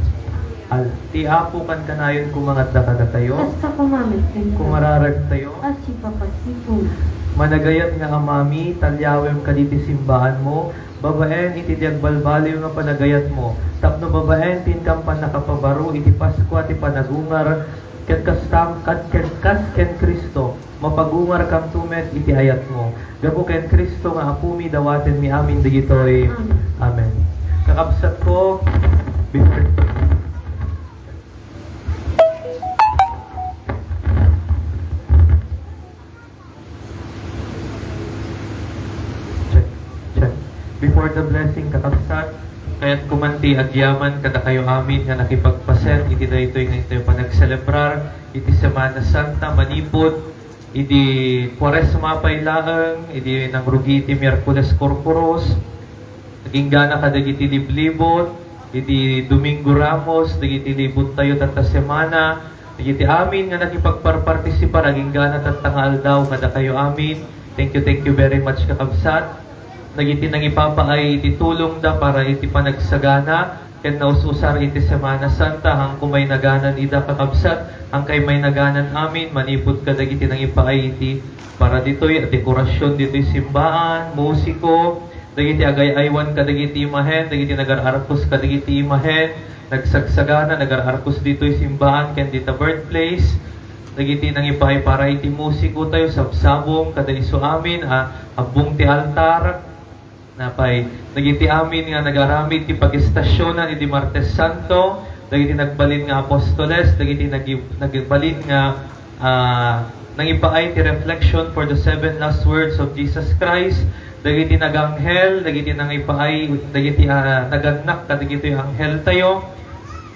Al-, ti Apo kankanayon koma nga adda kadatayo. Kasta koma met kenka. Kumararagtayo. Asipapasipon. Managayat nga Amami, talyawem kadi ti simbaanmo, babaen iti di agbalbaliw nga panagayatmo, tapno babaen ti inkan pannakapabaro iti Paskua ti panagungar, ket kas tam-, kad-, ket kas ken Cristo, mapagungarkamto met iti ayatmo. Gapu ken Cristo nga Apomi, dawatenmi amin dagitoy. Amen. Amen. Kakabsatko, before Check, check. Before the blessing, kakabsat, kayatko man ti agyaman kadakayo amin nga nakipagpasen iti daytoy nga intoy panagselebrar iti Semana Santa manipud idi Kuaresma pay laeng, idi nangrugi ti Miyerkules Korkoros, Aginggana kadagiti liblibot iti Domingo Ramos, dagiti libottayo tatta semana, dagiti amin nga nakipagparpartisipar aginggana tatta nga aldaw kadakayo amin. Thank you, thank you very much, kakabsat. Dagiti nangipapaay iti tulongda para iti panagsagana ken naus-usar iti Semana Santa, haanko maynaganan ida, kakabsat, haankay maynaganan amin manipud kadagiti nangipaay iti para ditoy a dekorasyon ditoy simbaan, musiko, dagiti agay-aywan kadagiti imahen, dagiti nagar-arkos kadagiti imahen, nagsagsagana, nagar-arkos ditoy simbaan ken dita birthplace, dagiti nangipaay para iti musiko tayo, sabsabong, kada isu amin a abbong ti altar, napay, dagiti amin nga nagaramid ti pagistasionan idi Martes Santo, dagiti nagbalin nga apostoles, dagiti nagi-, nagbalin nga ah, nangipaay ti reflection for the seven last words of Jesus Christ, dagiti naganghel, dagiti nangipaay, dagiti, ah, nagannak kadagitoy anghel tayo.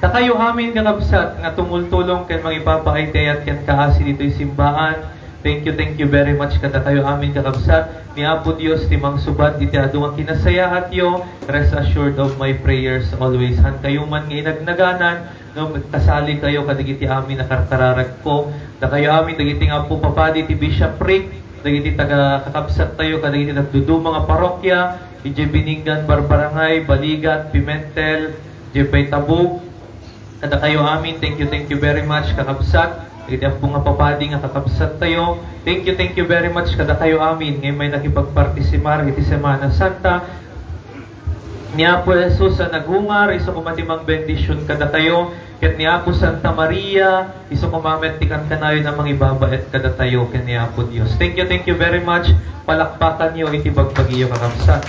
Dakayo amin, kakabsat, nga tumultulong ken mangipapaay ti ayat ken kaasi ditoy simbaan. Thank you, thank you very much kadakayo amin, kakabsat. Ni Apo Dios ti mangsubad iti adu nga kinasayaatyo. Rest assured of my prayers always. Haankayo man nga inagnaganan, no, kasali kayo kadagiti amin a karkararagko. Dakayo amin dagiti nga Apo Papadi ti bishopric, dagiti taga kakabsat tayo, kadagiti nagduduma nga parokya, idiay Bininggan, Barbarangay, Baligat, Pimentel, idiay pay Tabug. Kadakayo amin, thank you, thank you very much, kakabsat. Dagiti Apo nga Papadi nga kakabsat tayo, thank you, thank you very much kadakayo amin nga immay nakipagpartisimar iti Semana Santa. Ni Apo Jesus a nagungar, isu koma ti mangbendision kadatayo, ket ni Apo Santa Maria, isu koma met ti kankanayon a mangibabaet kadatayo ken ni Apo Dios. Thank you, thank you very much. Palakpakanyo iti bagbagiyo, kakabsat.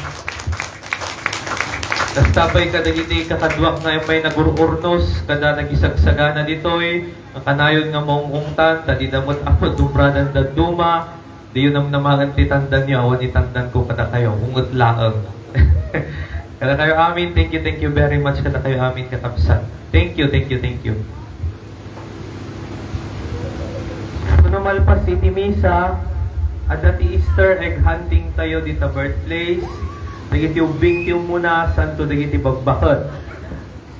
Kasta pay kadagiti kakaduak nga immay nagur-urnos kada nagisagsagana ditoy, nga kanayon nga maung-ungtan, ta dida met ammo dumradan dadduma, Diyo namnamaen ti tandanyo, awan itandanko kadakayo, unget laeng. Kadakayo amin, thank you, thank you very much kadakayo amin, kakabsat. Thank you, thank you, thank you. Kuno malpas iti misa, Adda ti Easter egg hunting tayo dita birthplace. Dagiti ubbing ti umuna, santo dagiti babbaket.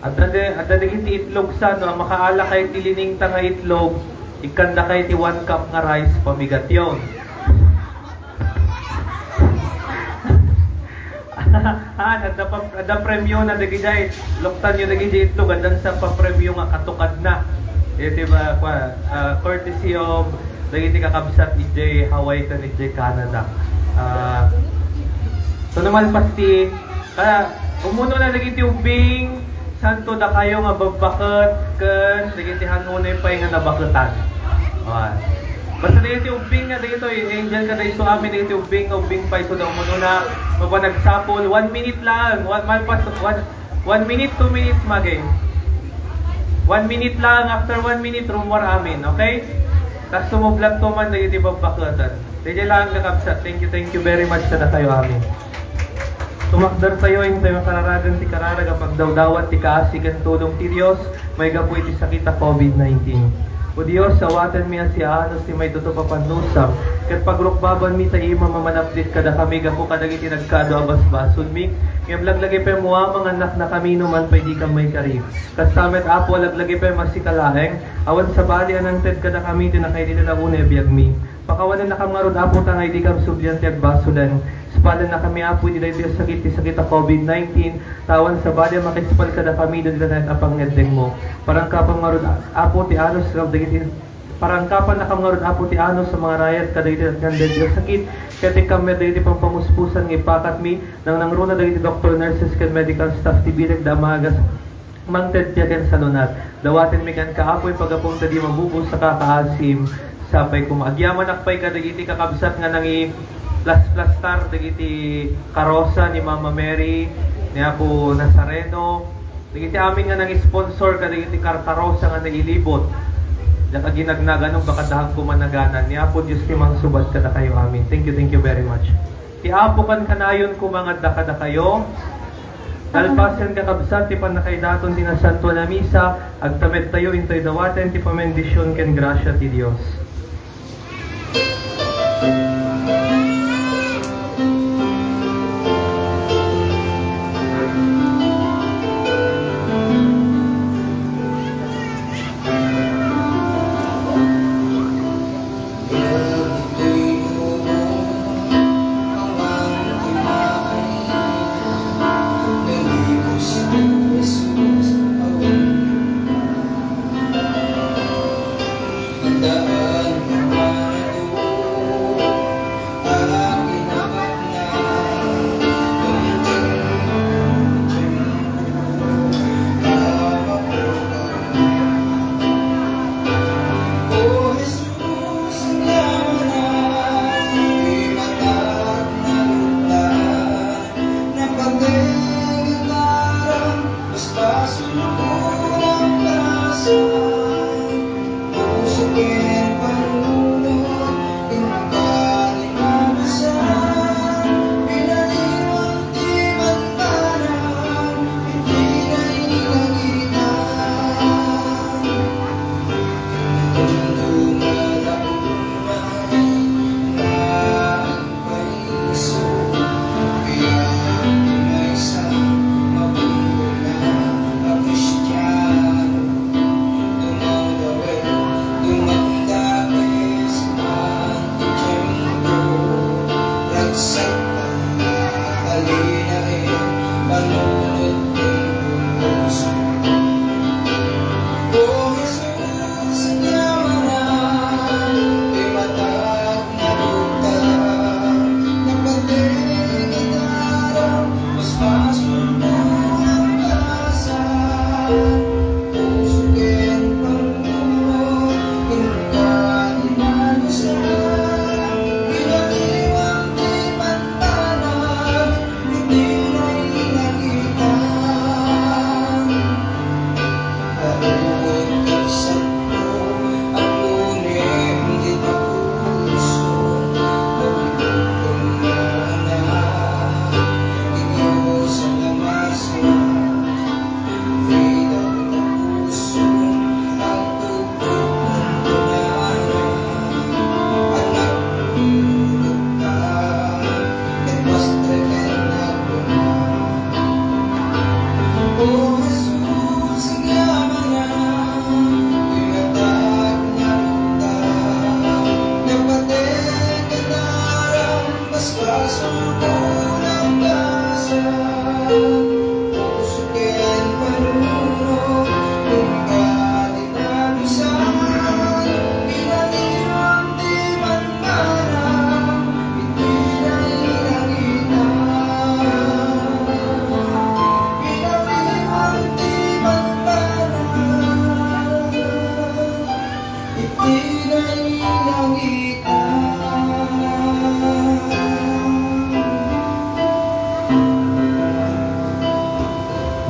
Adda de-, adda dagiti itlog sa, no, makaala kay ti liningta nga itlog, ikkanda kay ti one cup nga rice, pamigatyon. Ah, adda pa, adda premio na dagijay. Luktanyo dagijay itlog, addan sa pa premio nga katukadna. Iti ba, kwa, ah, courtesy of dagiti kakabsat idiay Hawaii ken idiay Canada. Ah, so, no malpas ti, ah, umuno na dagiti ubbing, santo dakayo nga babbaket ken dagiti hanunay pay nga nabaketan. Ah. Basta dagiti ubbing nga dagitoy, angel kada isu amin dagiti ubbing nga ubbing pay isu da umunona, mapanagsapul, one minute lang, one, malpas, one, one minute, two minutes, maging. One minute lang, after one minute, rumor amin, okay? Tas sumublag to man dagiti babbaketan. Daydiay lang, kakabsat. Thank you, thank you very much kadakayo amin. Tumakder tayo, intoy makararagan ti kararag a pagdawdawat ti kaasi ken tulong ti Dios maigapu iti sakit a covid nineteen. O Dios, awatenmi a siaanus ti maitutup a pannusam, ket pagrukbabanmi ta imam a manaplit kadakami gapu kadagiti nagkaadu a basbasolmi, ngem laglagipem a mangannaknakami no man pay dikam maikari. Kasta met, Apo, laglagipem a sika laeng, awan sabali a nangted kadakami ti nakaililan a unay a biagmi. Pakawannakam ngarud, Apo, ta nga dikam sublian ti agbasolen. Ispalennakami, Apo, iti daytoy a sakit, ti sakit a covid nineteen, ta awan sabali a makispal kadakami dagiti naet a pangngeddengmo. Parangkapam ngarud, Apo, ti anus nga dagiti, parangkapannakam ngarud, Apo, ti anus a mangarayat kadagiti natngan daytoy a sakit, ket ikkam met dagiti pampamuspusan nga ipakatmi, nangnangruna dagiti doktor, nurses, ken medical staff ti bilegda a maagas. Mangted ti akin salunat. Dawatenmi kenka, Apo, ipagapum ta di mabubos a kakaasim. Sapay koma. Agyamanak pay kadagiti kakabsat nga nangiplasplastar dagiti karosa ni Mama Mary, ni Apo Nazareno, dagiti amin nga nangisponsor kadagiti karkarosa nga nailibot. Diak aginagnag no bakadahan koma naganan. Ni Apo Dios ti mangsubat kadakayo amin. Thank you, thank you very much. Ti Apo kankanayon koma nga adda kadakayo. Nalpasen, kakabsat, ti pannakaidaton ti Nasantoan a Misa, agtamedtayo intoy dawaten ti pamendisyon ken grasia ti Dios.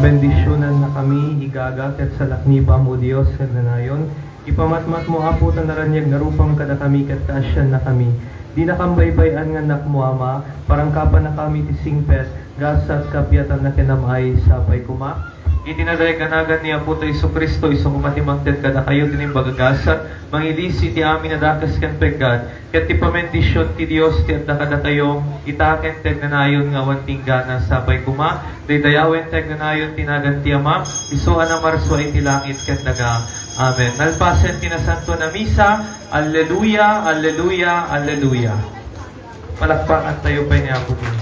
Bendisyonannakami, igaga, ket salaknibam, O Dios, ken nanayon. Ipamatmatmo, Apo, ta naraniag nga rupam kadakami ket kaasiannakami. Dinakam baybay-an nga annakmo, Ama, parangkapannakami ti singpet, gasat, kabiatanna ken am-ay, sapay koma. Iti nadayag a nagan ni Apo ta Jesu-Cristo, isu koma ti mangted kadakayo ti naimbag a gasat, mangilisi ti amin a dakes ken peggad, ket ti pamendision ti Dios ti adda kadatayo, ita ken ti agnanayon nga awan ti inggana, sapay koma, daydayawen ti agnanayon ti nagan ti Ama, isu a namarsua iti langit ken daga. Amen. Nalpasen ti Nasantoan a Misa. Alleluia, alleluia, alleluia. Palakpakan tayo pay ni Apo Dios.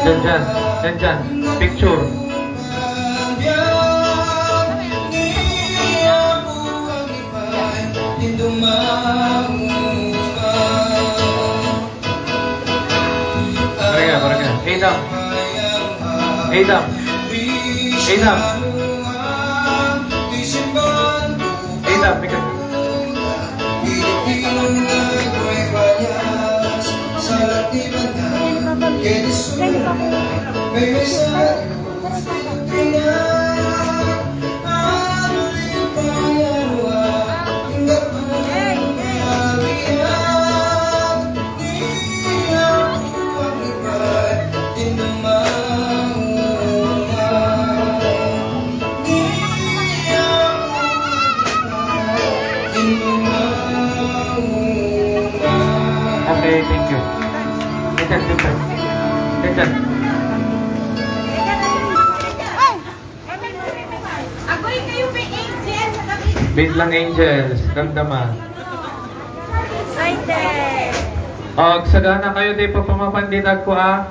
Diyan, diyan. Diyan, diyan. Picture. Barangay, barangay. Adam. Adam. Adam. Adam, ikaw. Okay, thank you. Ito, ito. Ito. Agoy kayo may angels sa gabi. Bit lang angels, damdama. Excited. Og sagana kayo, di pa pamapan di dagko, ah.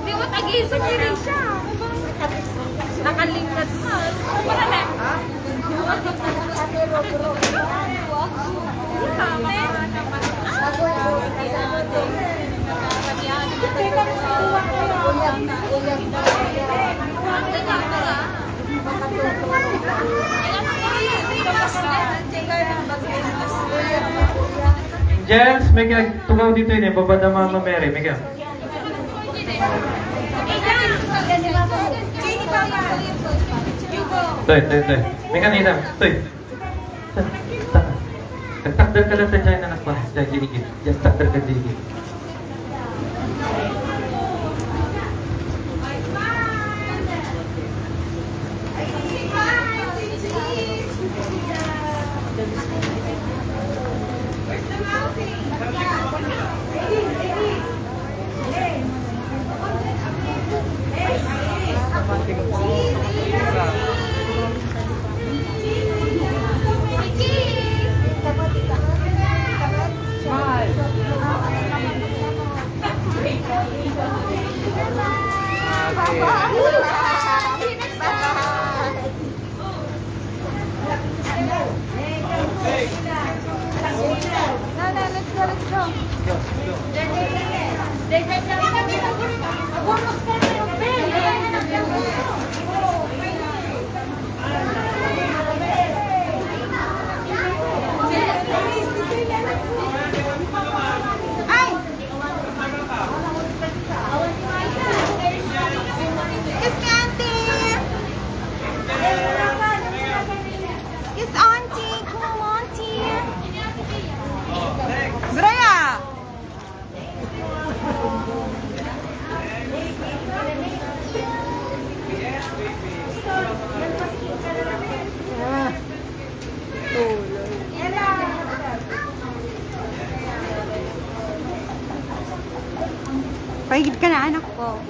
Di ko tagiso, diri siya. Nakalingkat man. Jens, may kag-, tugaw dito yun eh, baba na Mama Mary, may kag-, Toy, toy, toy. May kanina. Toy. Takder ka lang sa dyan, anak ko. Dyan, dyan, dyan. Dyan, takder ka dyan. Ay! Excuse me, auntie. Yes, auntie. Come on, auntie. Dre, ah. Ah. Tulog. Paigid ka na, anak ko.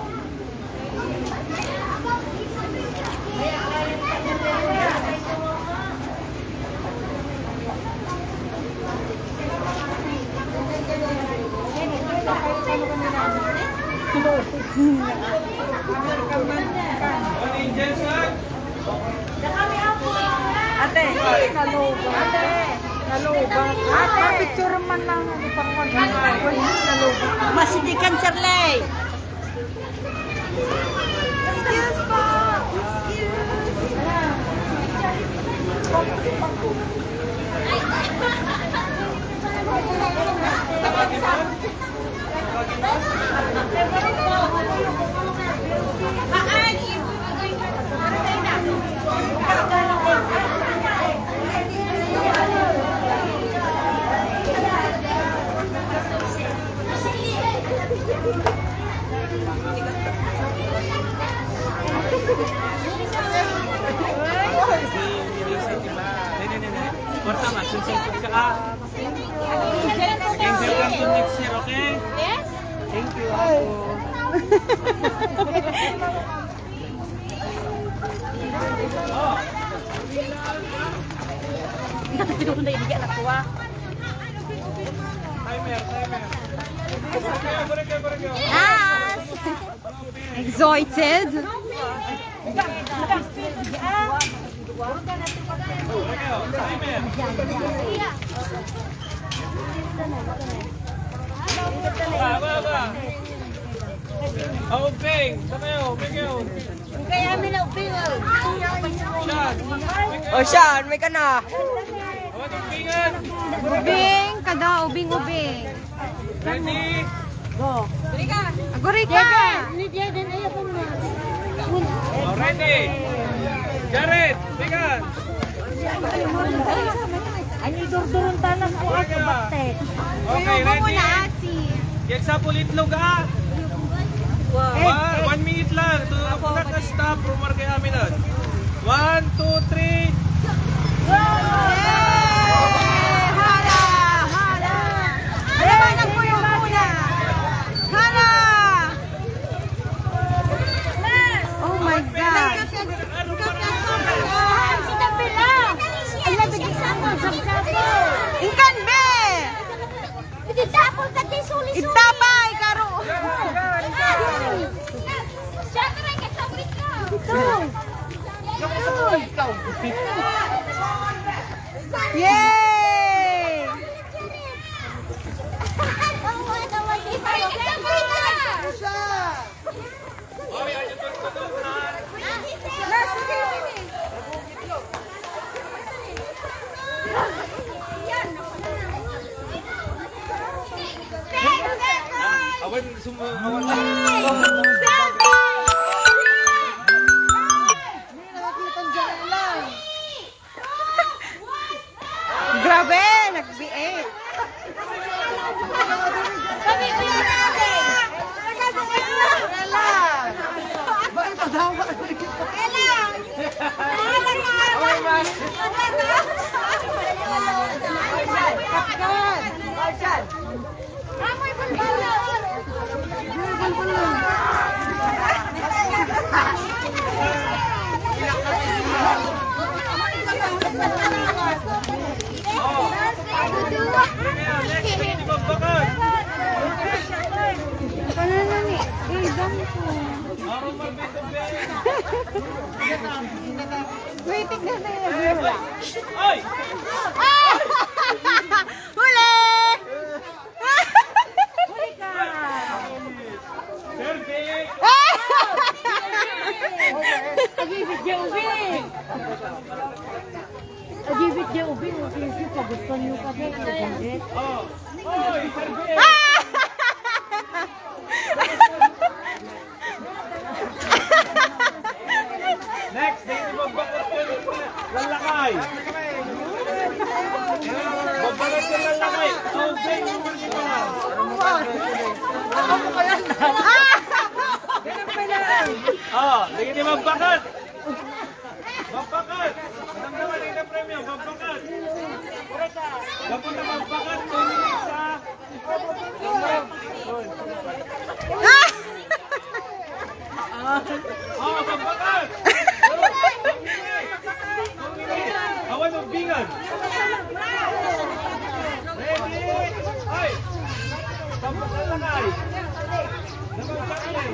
Ate, nalubak. Ate, nalubak. Ate, picture man lang. Ano pang mag-, nalubak. Masidikan, Sir Lay. Excuse po. Excuse. Kwarta nga, singko ka. Ah, singko ka to next year, okay? Yes? Thank you, Apo. Yes! Excited? Ba, ba, ba. Oh, Ping, sa kayo, Miguel. Ang kaya mi na upingan. O siya, may ka na. Ubing, kada ubing, ubing. Ready? Go. Aguri ka. Ni Jaden, ayaw ko na. Oh, ready? Jared, bigan. Ani durdurun tanan ko ako, bakte. Okay, ready? Ati. Yan sa pulitlog, ah. Wow. One, one minute lang. Ito, ako, una ka stop, rumar kay aminan. One, two, three. Yay! Hala! Hala! Ano ba nagpuyo muna? Hala! Oh my God! Ang nabigyan sa ako, sa ako. Inkan, be! Itapay, karo. Siyempre, kay Sabrina. Ito. Yay! Awan, sum-, awan. Grabe, nagbiit. Kami po yung natin. Bella! Bella! Amoy bulbul! Kanana ni, eh, dami ko. Wait, tignan na yun. Ay! Ah! Huli! Oh. Oy, survey. Next, dito magbakit yung lalakay. Magbakit yung lalakay. Okay. Oh, dito magbakit. Magbakat! Ang naman ang premyo, magbakat! Dapat na magbakat, two minutes, ha? Oh, magbakat! Awan ng bingan! Ready? Ay! Magbakat na kayo! Nagbakat na eh!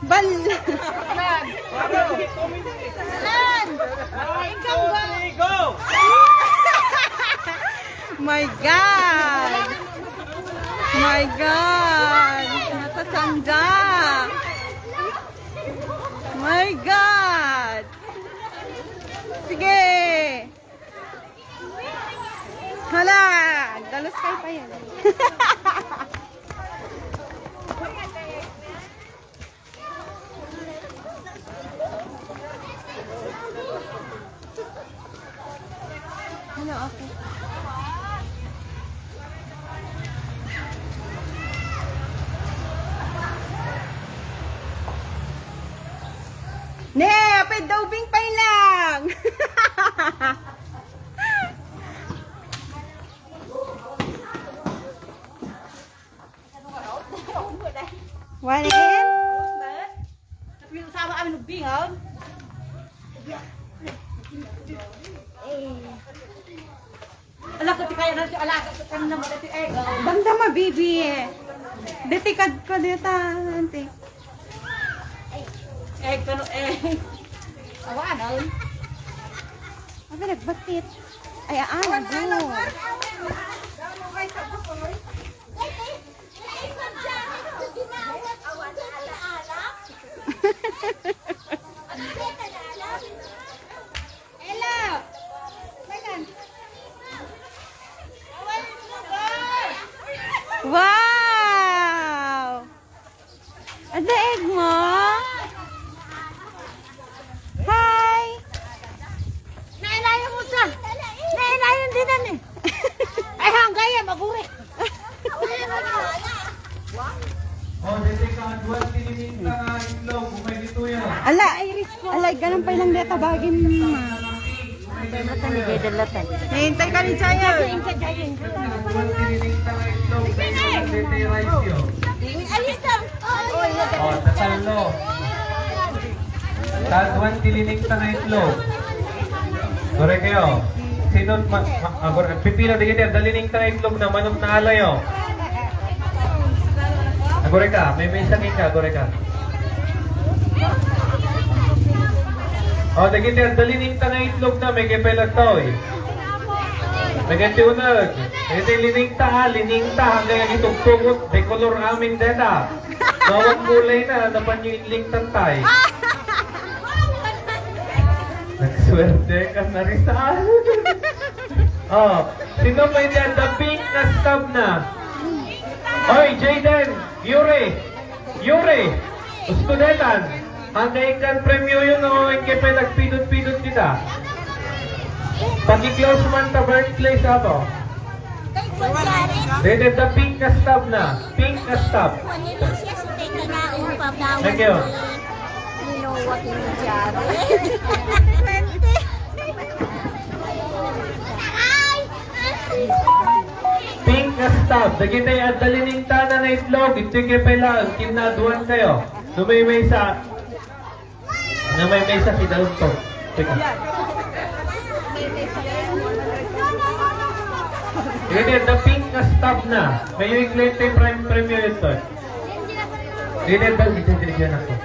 Bal- Lan! Lan! Ikaw ba? My God! My God! Nakasangga! My God! Sige! Hala! Dalos kayo pa yan. Hello, okay. Ne, apay daw bing pay lang. One again? Sama kami nagbingaw. Ala ko ti kaya na ti alaga ko kan na mo ti ego. Damdama, baby. Deti kad ko deta, ante. Eh, kano eh. Awanan. Abi nagbatit. Ay, aan, ago. Wow! Adaig mo? Hi! Nainayan mo sa. Nainayan din ani. Ay, hanggay, maguri. O, dito ka, duwan tinining ka nga itlog, umay dito yan. Ala, ala, ganun pa lang dito, bagay mo. Hintay ka ni Jaya. Duwan tinining ka nga itlog, may mga dito yung rice yun. Alis ka. O, tatalo. Taduan ti linengta nga itlog. Aguraykayo. Sino ma-, ma-, agur-, pipila dagiti adda linengta nga itlog na manok na alayo? Agurayka, maymaysa kenka, agurayka. O, dagiti adda linengta nga itlog na, maikay pay lagtoy. Maikay ti uneg. Dagiti linengta, ha, linengta, hanggang agitugtugot, de color amin deta. Bawat kulay na, napanyo inlingtan tay. Nagswerte ka na, Rizal. O, sino pay diyan? The pink na stab na. Oy, Jayden, Yuri, Yuri, uskudetan. Ang kaikan premyo yun, o, ang kaya nagpidot-pidot kita. Pag-close man ta birthplace, apo. Dede, the pink na stab na. Pink na stab. Thank you. Pink na stab. Dagiti adda liningtana nga itlog. Itoy kay pala. Kinaduan kayo. Numaymaysa. Nga maymaysa, kidalto. Teka. Ini, the pink na stab na. May yung kliyente prime premium ito. Ini, the, ito, ito, ito, ito.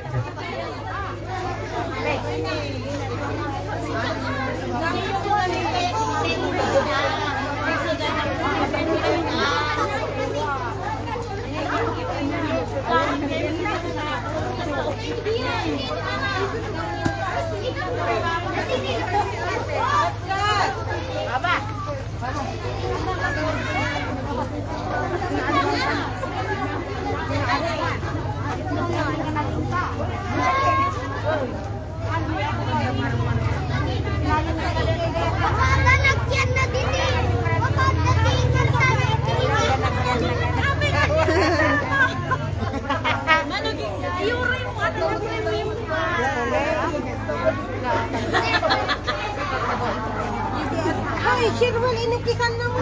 Ay, Sherwin, inikisan na mo.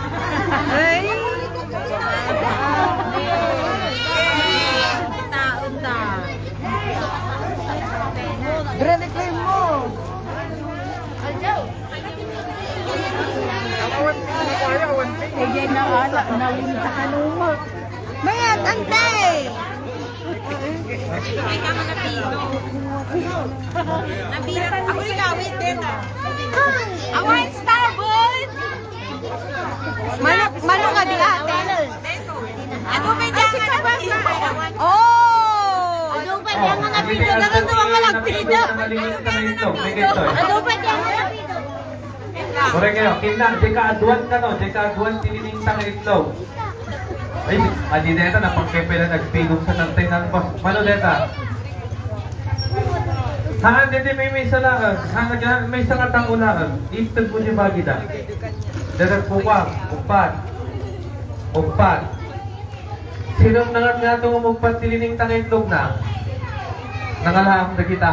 Ay. Taon ta. Granite mo. Kaya na ala, nalinta ka nung. Mayat, antay! Ako yung awit din, ah. Awan, star, boy! Mano, mano nga di ate? Ano ba yung mga pito? Oh! Ano ba yung mga pito? Dagan to ang malagpito. Ano ba yung mga pito? Correct kayo. Kinang, di ka aduan ka, no? Di ka aduan, tinining tang itlog. Ay, adi na ito, napagkepela, nagpilong sa tantay ng bas. Mano deta? Haan, dede may may salakan. Haan, naga-, may sangatang ulakan. Itag mo di bagida. Deta pukang, upat. Upat. Sinong nangat nga itong umugpat tilining tang itlog na? Nangalaam da kita.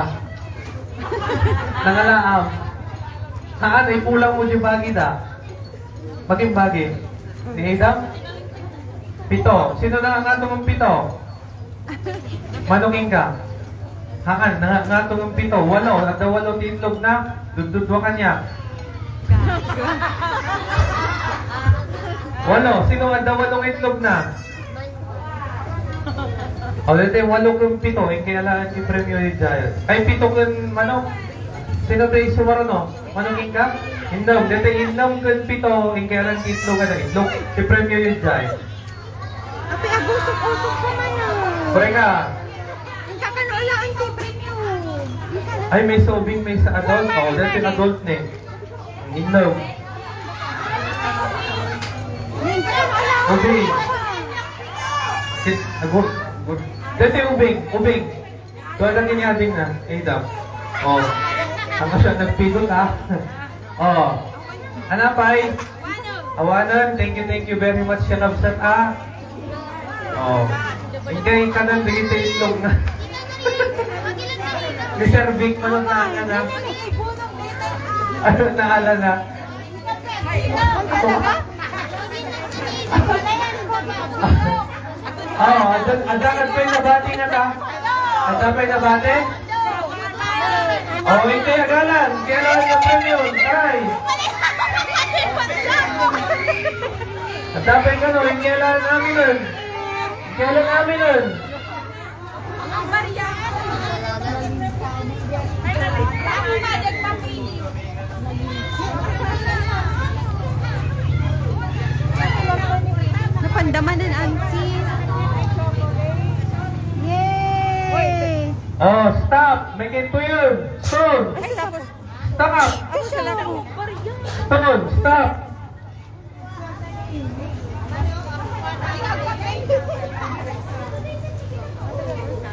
Nangalaam. Haan, ipulang mo di bagida. Maging bagi. Ni Adam? Pito. Sino na nga itong pito? Manungin ka. Haan, nga, nga tong pito, walo, adda walo ti itlog na, dududwa kanya. Walo, sino adda walo nga itlog na? O, dito yung walo kung pito, yung kaya lang yung premyo ni Jaya. Ay, pito kung manok. Sino tayo sumaro, no? Manungin ka? Inom. Dito inom kung pito, yung kaya lang itlog, ano, itlog. Si premyo yung Jaya. Api, agusok-usok ko man, oh. Pre ka. Ang kakano ala ang libre niyo? Ay, may subing, may sa adult. Oh, dati adult ni. Inom. Ang kakano ala ang Ubing. Kit-, agur-, agur-, dati ubing, ubing. Tuwa lang ini ading na, eh, daw. Oh. Ang asya nagpidot, ah. Oh. Ano, pay? Awanan, thank you, thank you very much, siya kabsat, ah. Oh. Ingkay kanan, dagiti itlog na. Ni Sir Vic, manong na, na. Ano na, ala na. Oh, adda, adda, adda pay nabati nga ta? Adda pay nabati? Oh, hindi, agalan. Kailangan ng premium. Aray. Adda pay kano, hindi alam namin nun. Hindi alam namin nun. Napandamanan, auntie. Yay! Oh, stop! May ginto yun! Stone! Stop! Stone! Stop!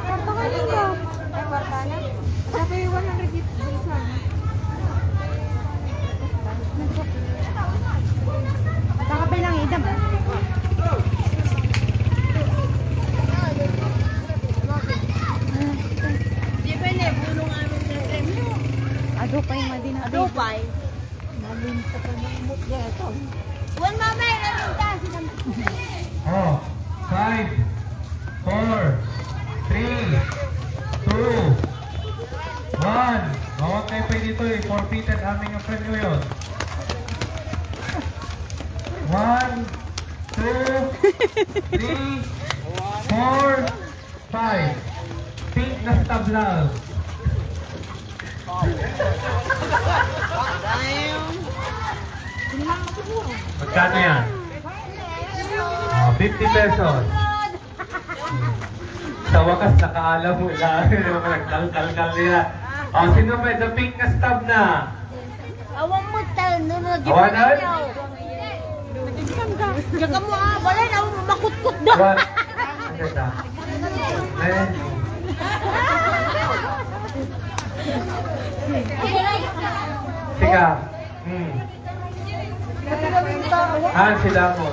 Kwarta ka nito. Ay, kwarta na. Sabi, one hundred dito, isa. Kakabay lang, idam. Di ba, ne, bulong amin sa premyo? Ado pa yung madina. Ado pa eh. Malinta pa ng mutya ito. One, mama, malinta. Oh, five, four, three, two, one. Bawat kayo pa dito eh. Forfeited aming ang premyo yun. One, two, three, four, five. Pink na sa tabla. Magkano yan? Ah, fifty pesos. Sa wakas, nakaalam mo lang. Nagtaltalkal nila. Oh, sino may the pink na stab na? Awan mo tayo, nunod yung Awanan? Ayaw. Diyan ka mo, ah, balay na, makutkot da. What? Ano ka? Eh? Tika. Hmm. Ah, sila mo.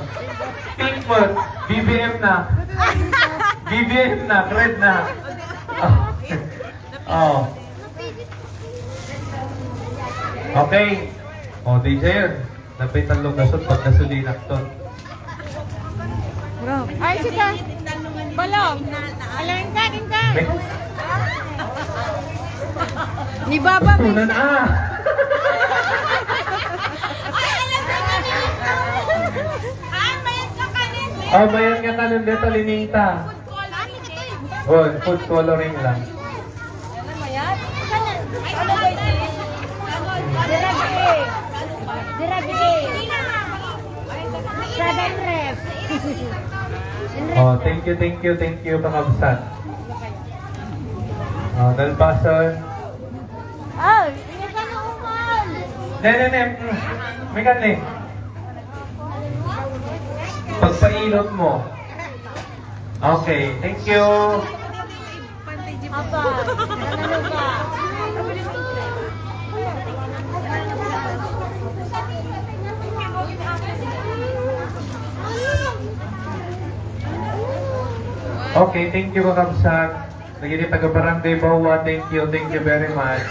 Pink mo. B B M na. B B M na. Red na. Oh. Oh. Okay. Oh, D J yun. Napay tallo gasot pag nasulinak to. Ay, sika. Balong. Alam ka, din ka. Ni Baba, may Tunan, ah. Ah, mayan nga kanun dito, lining ta. Oh, food coloring lang. Dirabi. Dirabi. Seven ref. Oh, thank you, thank you, thank you, kakabsat. Oh, nalpasan. Oh, ne, ne, ne. Mm. May kan, ne. Pagpailot mo. Okay, thank you. Apa? Ano ba? Okay, thank you, kakabsat. Dagiti taga Barangay Bawa, thank you, thank you very much.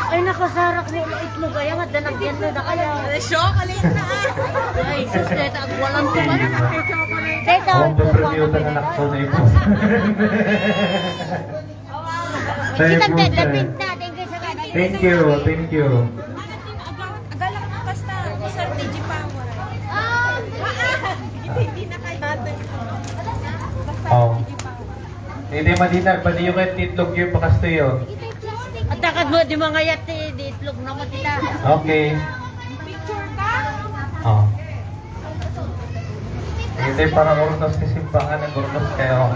Ay, nakasarak mo, itlog, ay, ang adda nagyan na, da kaya. Ay, sus, deta, agwalan ko ba? Deta, ang papremyo ta na nakto na ito. Kita, deta, pinta, thank you sa kanya. Thank you, thank you. Agalak basta, Sir T G Power. Ah, hindi, hindi na kayo natin. Oh. Hindi madina, padiyo kayo titlog yung pakasto yun. At takad mo, di mga yat, eh, di itlog naman kita. Okay. Picture ka? Oh. Hindi, para urnos ni simbahan, nag-urnos kayo.